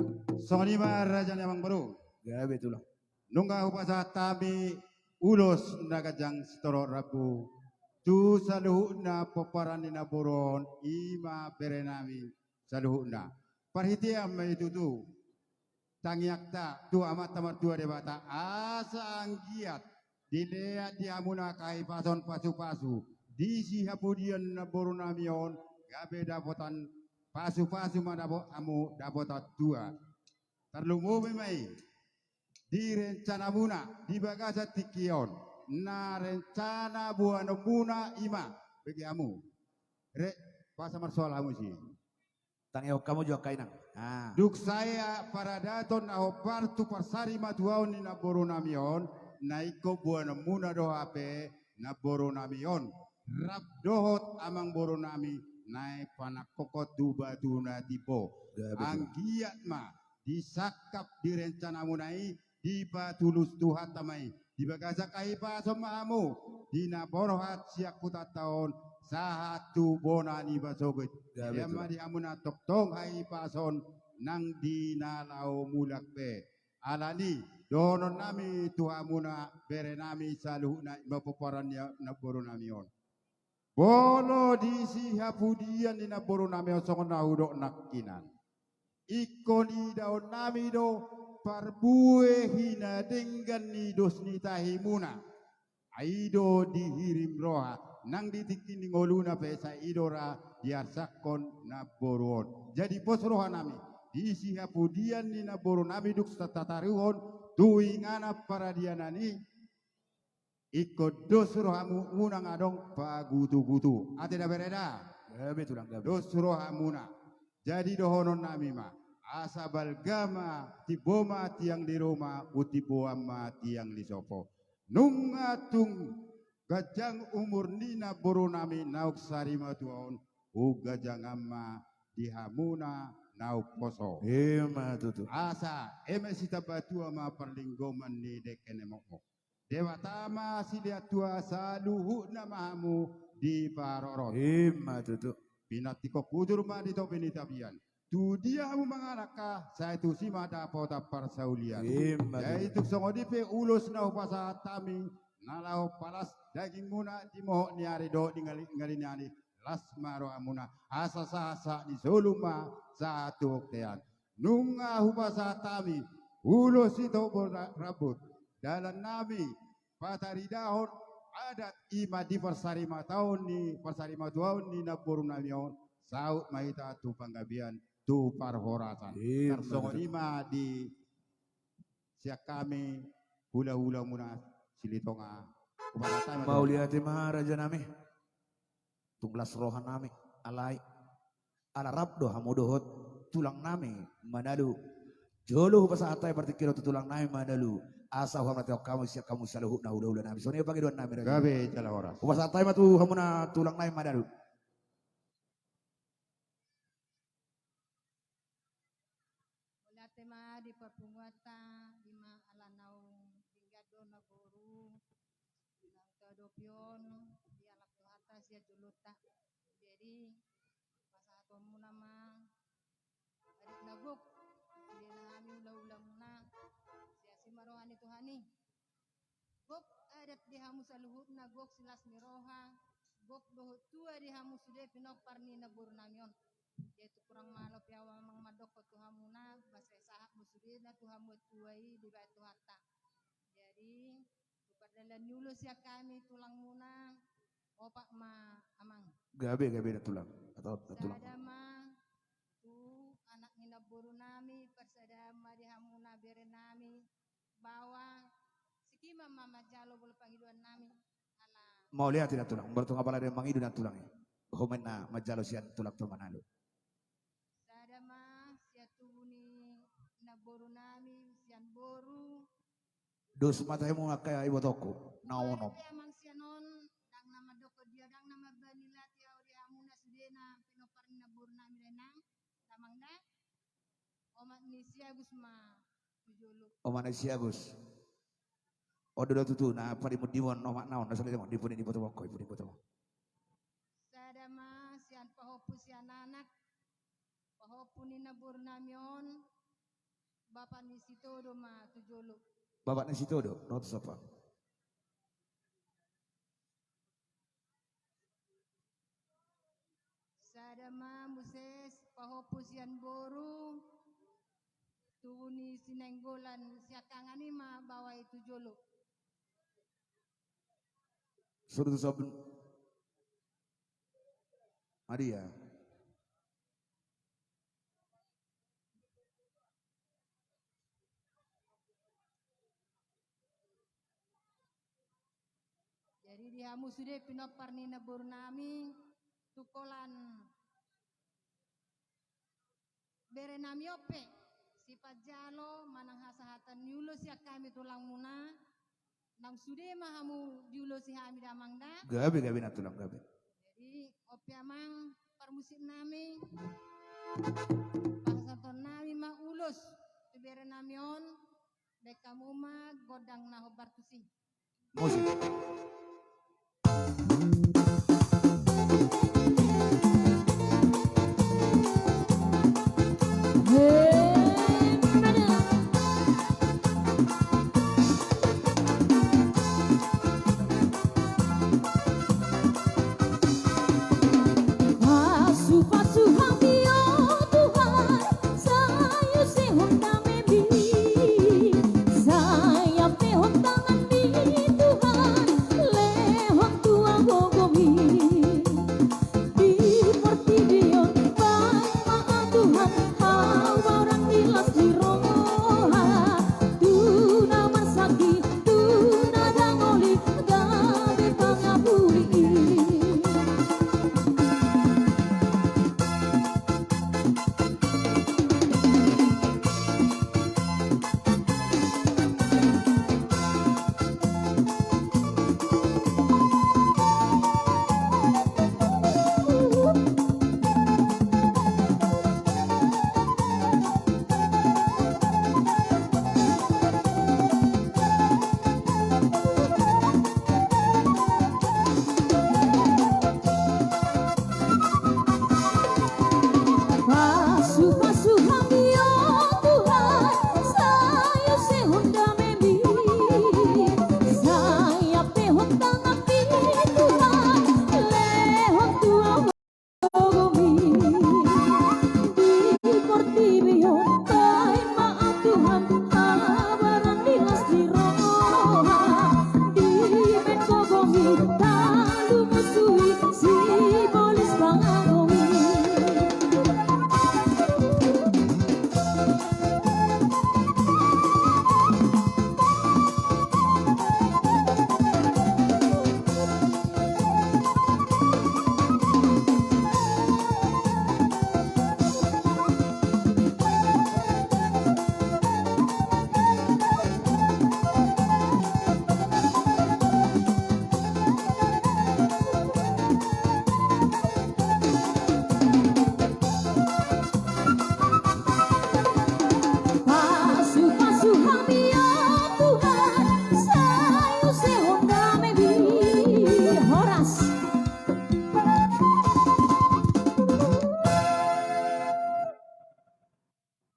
Songon i ma raja ni amangboru. Gabe tulang. Nunga hupasahat hami ulos na ganjang sitorop rambu tu saluhutna pomparan ni namboru on, i ma berenami saluhutna. Parhitean ma i tutu tangiangta tu Amanta Martua Debata, asa anggiat dilean di hamuna hahipason pasupasu di sihapudian namborunami on, gabe dapotan pasupasu ma dapot hamu, dapotan tua. Tarlumobi ma i di rencanamuna di bagasan tingki on. Na rencana boanonmuna i ma, bege hamu. Re, pasa marsoal hamu si. Tangihon hamu jo angka inang. Ah. Dung sae paradaton na hombar tu parsari matuaon ni namboru nami on, na ingkon boanonmuna do hape namboru nami on. Rap dohot amang boru nami, naeng panangkokhon tu batu na timbo. Gabe tulang. Anggiat ma disangkap di rencanamuna i, dipatulus Tuhanta ma i. Di bagasan hahipason ma hamu, di na borhat sian hutanta on, sahat tu bona ni basogit. Gabe tulang. Dia ma di hamu na tongtong hahipason, nang di na laho mulak pe. Alani, dohonon nami tu hamuna, bere nami saluhutna, i ma pomparan ni namboru nami on. Molo di sihapudian ni namboru nami on songon na hudok nangkinan. Ingkon idaon nami do parbue hinadenggan ni dos ni tahimuna. Ai i do dihirim roha, nang di tingki ni ngoluna pe sai i do ra diarsakhon namboru on. Jadi pos roha nami, di sihapudian ni namboru nami dung sataruhon tu inganan paradianan i, ingkon dos rohamuna nga adong pagutugutu. Ate da bere da? Gabe tulang, gabe. Dos rohamuna. Jadi dohonon nami ma, asa balga ma, timbo ma tiang di ruma, umtimboan ma tiang di sopo. Nunga tung ganjang umur ni namboru nami naung sari matua on, umganjangan ma di hamuna naung poso. I ma tutu. Asa eme sitamba tua ma parlinggoman ni dengke ni mokmok. Debata ma silehon tua saluhutna ma hamu diparorot. I ma tutu. Pinantikhon hujur ma di topi ni tapian. Tu dia hamu mangalangka, sai tusi ma dapotan parsaulian. I ma tutu. Jadi tung songon i pe ulos na hupasahat hami, na laho palas dagingmuna di mohop ni ari dohot di ngali, ngali ni ari, las ma rohamuna, asa sahat sahat ni solu ma sahat tu bontean. Nunga hupasahat hami ulos sitobol ra-, rambut, dalan nami pataridahon adat, i ma di parsari matuaon ni, parsari matuaon ni namboru nami on, saut ma hita tu panggabean, tu parhorasan. I ma tutu. Tarsongon i ma di sian hami hulahulamuna Silitonga. Hupasahat hami ma tu. Mauliate ma raja nami. Tung las roha nami, alai ala rap do hamu dohot tulang nami Manalu. Jolo hupasahat hami partingkian on tu tulang nami Manalu, asa huhamauliatehon hamu sian hamu saluhutna hulahula nami. Songon i pangidoan nami raja. Gabe jala horas. Hupasahat hami ma tu hamuna tulang nami Manalu. Mauliate ma di parpunguanta, i ma ala naung denggan do namboru, naung taadopi on, dialap Tuhanta sian jolonta. Jadi pasahatonmuna ma adat na gok, sude hami hulahulamuna, siasi ma roha ni Tuhan i. Gok adat di hamu saluhutna, gok silas ni roha, gok dohot tua di hamu sude pinompar ni namboru nami on. Jadi tung hurang malo pe au amang mandokkon tu hamuna, asa sahat ma sudena tu hamu tua i dibahen Tuhanta. Jadi tu pardalan ni ulos sian hami tulangmuna, opat ma amang. Gabe, gabe da tulang. Atau da tulang. Sada ma tu anak ni namboru nami, parsadaan ma di hamuna bere nami, baoa sikiman ma manjalo molo pangidoan nami. Ala. Mauliate da tulang, berarti apala dia mangido da tulang i. Homen na manjalo sian tulang tu Manalu. Sada ma sian tubu ni namboru nami, sian boru. Dos ma tahimu angka ibotongku, na onom. Amang sian on, ndang na mandokkon dia, ndang na mambahen ni lati au di hamuna sudena pinompar ni namboru nami da inang, damang da. Omat ni si Agus ma tu jolo. Omat ni si Agus. On do tutu na padimun-dimun omat na on, na salelengon, dipundimun tu bongko, dipundimun tu bongko. Sada ma sian pahompu sian anak, pahompu ni namboru nami on, bapak ni si Todo ma tu jolo. Bapak ni si Todo, ro tu sopo. Sada ma muse pahompu sian boru, tubu ni si Nainggolan siangkangan i ma baoa i tu jolo. Suruh tu sob-, Maria. Di hamu sude pinompar ni namboru nami, tu holan bere nami on pe, sipanjalo manang hasahatan ni ulos sian hami tulangmuna, nang sude ma hamu diulosi hami da amang da. Gabe, gabe na tulang, gabe. Jadi, on pe amang parmusik nami, pasahaton nami ma ulos tu bere nami on, baen hamu ma gondang na hombar tusi. Musik. Pasu-pasu hami, o Tuhan, sai usehon damemi, sai ampehon tanganmi, Tuhan, lehon tu au gogomi. Di portibi on baen ma au Tuhan, au barang di las ni roha, tu na marsanggi, tu na dangoli, gabe pangapuli. Pasu-pasu hami, o Tuhan, sai usehon damemi, sai ampehon tanganmi, Tuhan, lehon tu au gogomi. Di portibi on baen ma au Tuhan, au barang di las ni roha, dibaen gogomi, talu musui sibolis pangagomi. Pasu-pasu hami, o Tuhan, sai usehon damemi. Horas.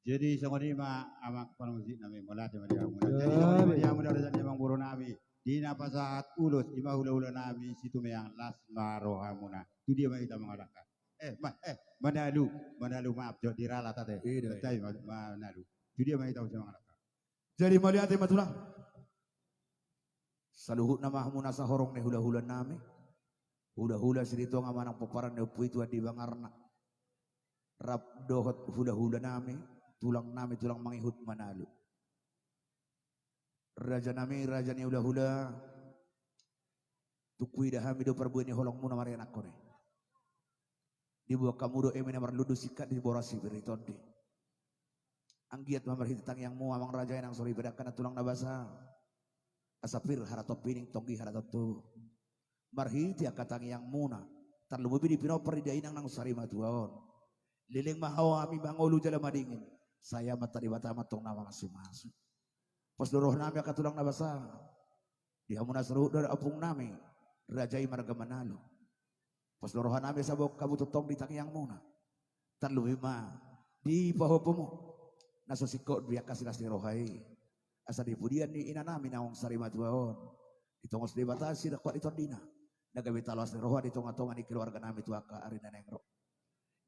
Jadi songon i ma amang parmusik nami, mauliate ma di hamuna. Jadi songon i ma di hamuna raja ni amang boru nami, di na pasahat ulos i ma hula-hula nami Situmeang, las ma rohamuna. Tu dia ma hita mangalangka? Eh, ma, eh, Manalu, Manalu, maaf jo, di Ralat ate. Iya, iya. Betai, Ma-, Manalu. Tu dia ma hita mangalangka? Jadi mauliate ma tulang. Saluhutna ma hamuna sahorong ni hula-hula nami. Hula-hula Silitonga manang pomparan ni Ompu i Tuan di Bangarna. Rap dohot hula-hula nami, tulang nami, tulang mangihut Manalu. Raja nami, raja ni hula-hula, tung huida hami do parbue ni holongmuna marhite nangkon i. Diboan hamu do eme na marlundu singkat di boras sipir ni tondi. Anggiat ma marhite tangiangmu amang raja i nang so dipadankan na tulang na basa. Asa pir haraton pining, tonggi haraton toru. Marhite angka tangiangmuna, tarlumobi di pinompar ni dainang nang sarimatua on. Leleng ma hami mangolu jala madingin, sai Amanta Debata ma antong na mamasu-masu. Pos do roha nami angka tulang na basa. Di hamuna saluhut do ompung nami, raja i marga Manalu. Pos do roha nami asa boan hamu tongtong di tangiangmuna. Tarlumobi ma di pahompumuna. Na so singkop di angka silas ni roha i. Asa di pudian ni ina nami naung sarimatua on, ditongos Debata sidangkon ni tondina. Na gabe taloas ni roha di tonga-tonga ni keluarga nami tu angka ari na naeng ro.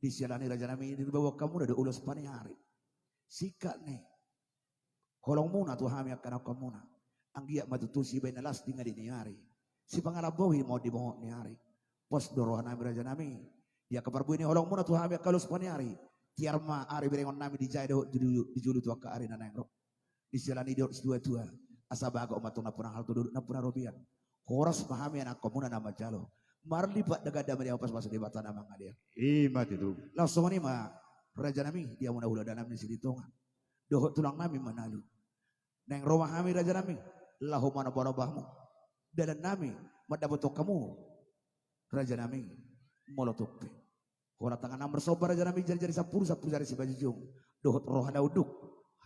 Disiala ni i raja nami, diboan hamuna do ulos paniari. Singkat ni holongmuna tu hami angka naungkanmuna. Anggiat ma tutu sibaen na las di ngadi ni ari. Sipangarambohi ma on di bongot ni ari. Pos do roha nami raja nami. Di angka parbue ni holongmuna tu hami angka ulos paniari. Tiar ma ari berengon nami di jae dohot di julu, di julu tu angka ari na naeng ro. Disiala ni i didok situa-tua. Asa bagot ma antong nampuna hal tu dolok nampuna robean. Horas ma hami anakkonmuna na manjalo. Marlipat da ganda ma di hamu, pasupasu Debata na mangalean. I ma tutu. Laos songon i ma, rajanami, di hamuna hulahulanami Silitonga dohot tulangnami Manalu. Naeng ro ma hami, rajanami, laho manombanomba hamu. Dalannami mandapothon hamu, rajanami, molo tung pe holan tangan na marsomba, rajanami, jarijari sampulu, sampulu jari simanjujung, dohot roha na unduk,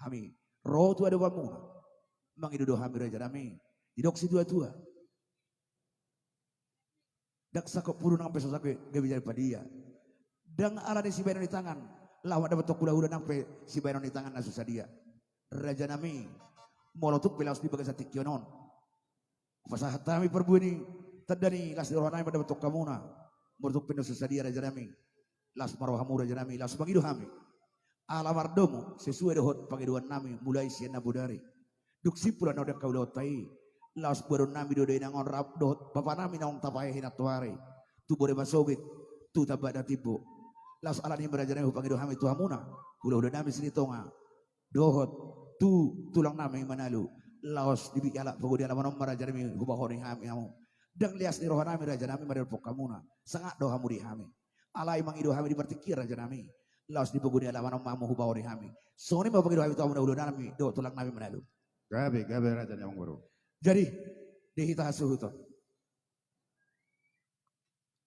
hami ro tu adopanmuna. Mangido do hami, rajanami, didok situatua: Ndang sangkot puru nang pe so sangkot gabe jala padia. Ndang alani sibahenon ni tangan laho mandapothon hulahula nang pe sibahenon ni tangan na so sadia. Rajanami, molo tung pe laos di bagasan tingki on, pasahat hami parbue ni tanda ni las ni rohanami mandapothon hamuna. Molo tung pe na so sadia, rajanami, las ma rohamu, rajanami, laos mangido hami. Ala mardomu sesuai dohot pangidoannami mulai sian na bodari, dung simpul annon di angka ulaonta i. Laos boanonnami do dainang on rap dohot bapanami naung tapahehe nantoari tu bore masogit, tu tambak na timbo. Laos alani i ma, rajanami, hupangido hami tu hamuna hulahulanami Silitonga dohot tu tulangnami Manalu. Laos di halak pogu ni alaman on ma, rajanami, hubahoni hami hamu. Ndang leas ni rohanami, rajanami, mandapothon hamuna. Sangap do hamu di hami. Alai mangido hami di partingkian, rajanami, laos di pogu ni alaman on ma hamu hubahoni hami. Songon i ma pangido hami tu hamuna hulahulanami dohot tulangnami Manalu. Gabe, gabe, raja ni amangboru. Jadi, di hita hasuhuton,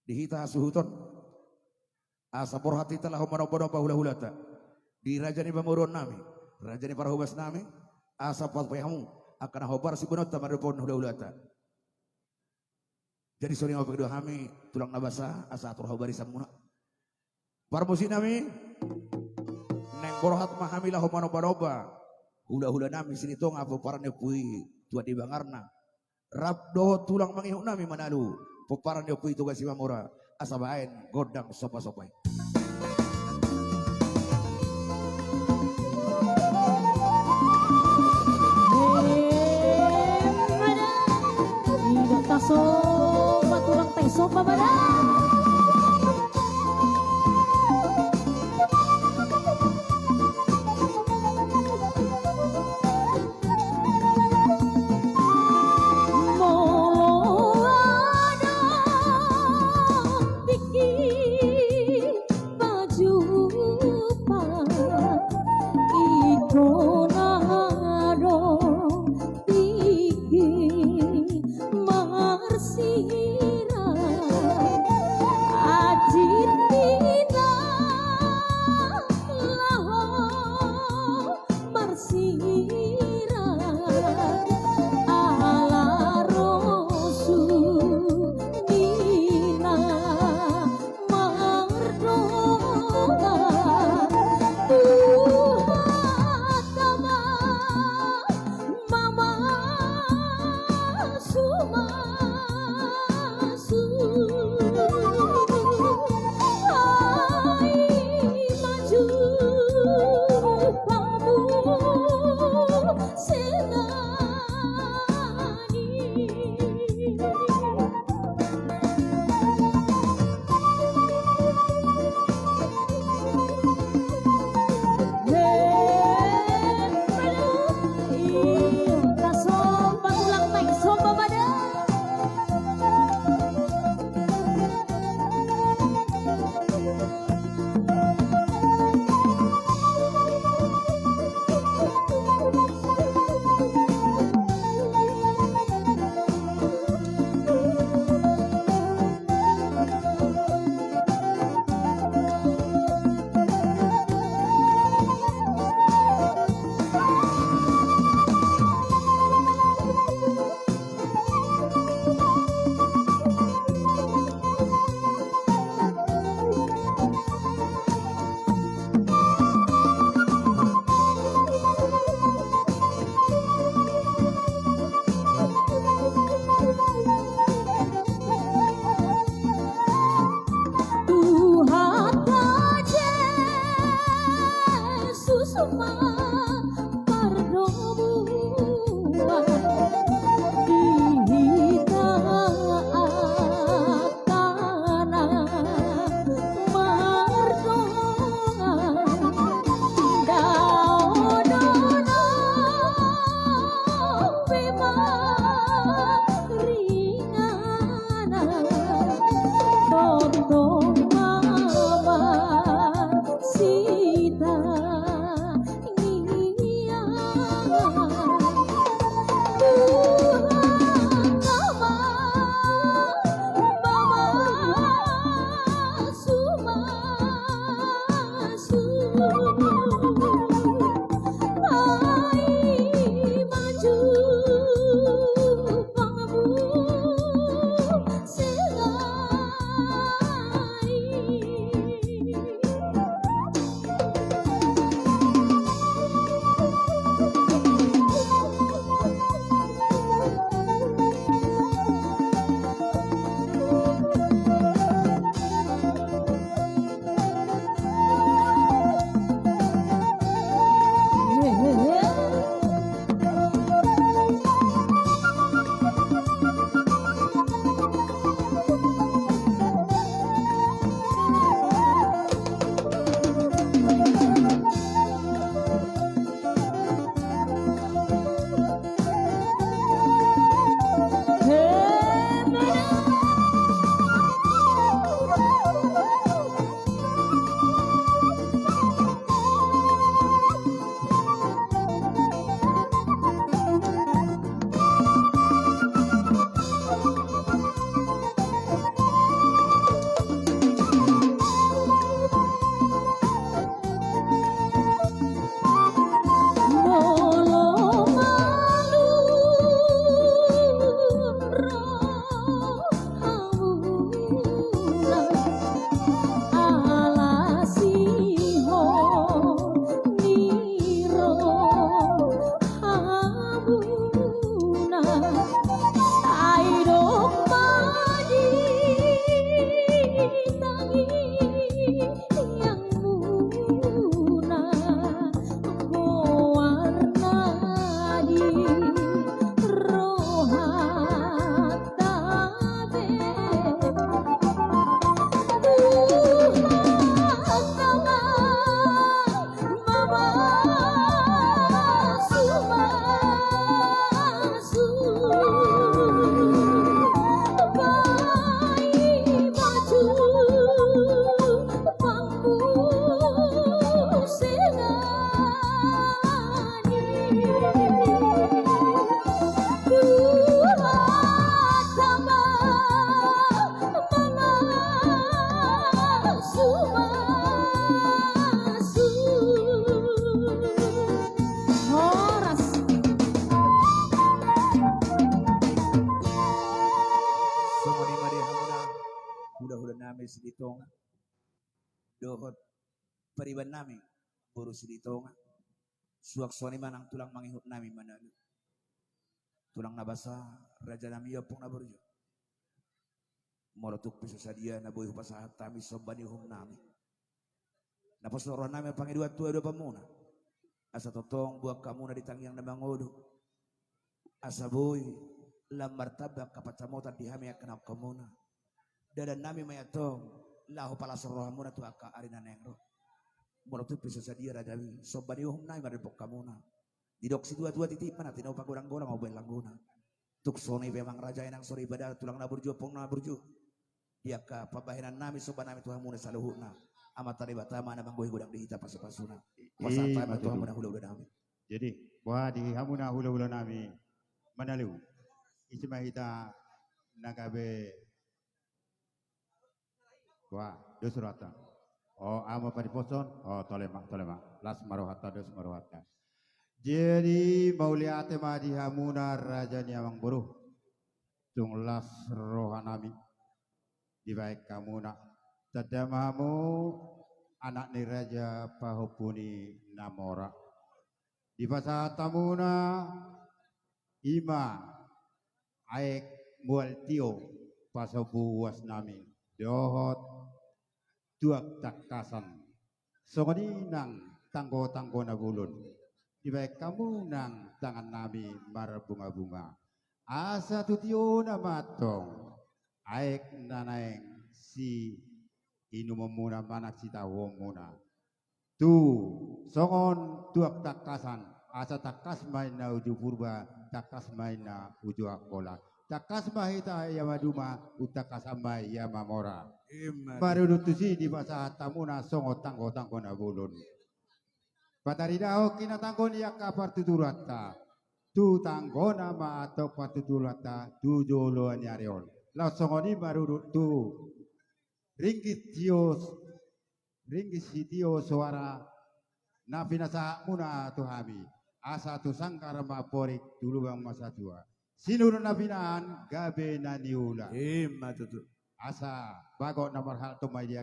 di hita hasuhuton, asa borhat hita laho manombanomba hulahulanta, di raja ni pamoruonnami, raja ni parhobasnami, asa patupa hamu angka na hombar siboanonta mandapothon hulahulanta. Jadi songon i ma pangido hami, tulang na basa, asa atur hamu barisanmuna. Parmusiknami, naeng borhat ma hami laho manombanomba hulahulanami Silitonga, pomparan ni ompu i Tuan Dibangarna, rap dohot tulang mangihutnami Manalu, pomparan ni ompu i Toga Simamora, asa baen gondang sombasomba i. Emma da. Ido tasomba, tulang tasomba ma da. Molo adong tingki pajumpang, ingkon adong tingki marsirang. Silitonga dohot pariban nami boru Silitonga. Suang songon i ma nang tulang mangihut nami Manalu, tulang na basa, raja nami, ompung na burju. Molo tung pe so sadia na boi hupasahat hami somba ni uhum nami, na pos roha nami pangidoan tu adopanmuna, asa tongtong boan hamuna di tangiang na mangodo, asa boi lam martamba angka pansamotan di hami angka naung hamuna. Dalan nami ma i antong laho palason rohamuna tu angka ari na naeng ro. Molo tung pe so sadia raja nami, somba ni uhum nami marripok hamuna. Didok situa-tua, titi ma na tinopa, golang-golang ma umbahen langgona. Tung songon i pe amang raja, inang soripada, tulang na burju, ompung na burju, di angka pambahenan nami somba nami tu hamuna saluhutna, Amanta Debata ma na manggohi godang di hita pasu-pasuna. Hupasahat hami ma tu hamuna hula-hula nami. Jadi boha di hamuna hula-hula nami Manalu, ise ma hita na gabe. Wah, dos rohanta. O, ama pariposon. O, tole ma, tole ma. Las ma rohanta, dos ma rohanta. Jadi mauliate ma di hamuna raja ni amang boru. Tung las roha nami dibahen hamuna. Tanda ma hamu anak ni raja pahompu ni na mora. Dipasahat hamuna i ma aek mual tio pasombu uas nami dohot tuak tangkasan. Songon i nang tanggo-tanggo na bolon, dibahen hamu nang tangan nami marbunga-bunga. Asa tu tiona ma antong aek na naeng siinumonmuna manang sitahuonmuna. Tu songon tuak tangkasan, asa tangkas ma inna uju Purba, tangkas ma inna uju Angkola. Tangkas ma hita ia maduma, umtangkasan ma ia mamora. Ima tutu. Marudut tusi dipasahat hamuna songon tanggo-tanggo na bolon. Pataridahon hinatanggo ni angka partuturanta. Tu tanggona ma antong partuturanta tu joloan ni ari on. Laos songon i marudut tu ringgit tio, ringgit sitio soara na pinasahatmuna tu hami. Asa tu sanggar ma amporik, tu lubang ma satua. Sinur na pinahan gabe na niula. Ima tutu. Asa bagot na marhalto ma i di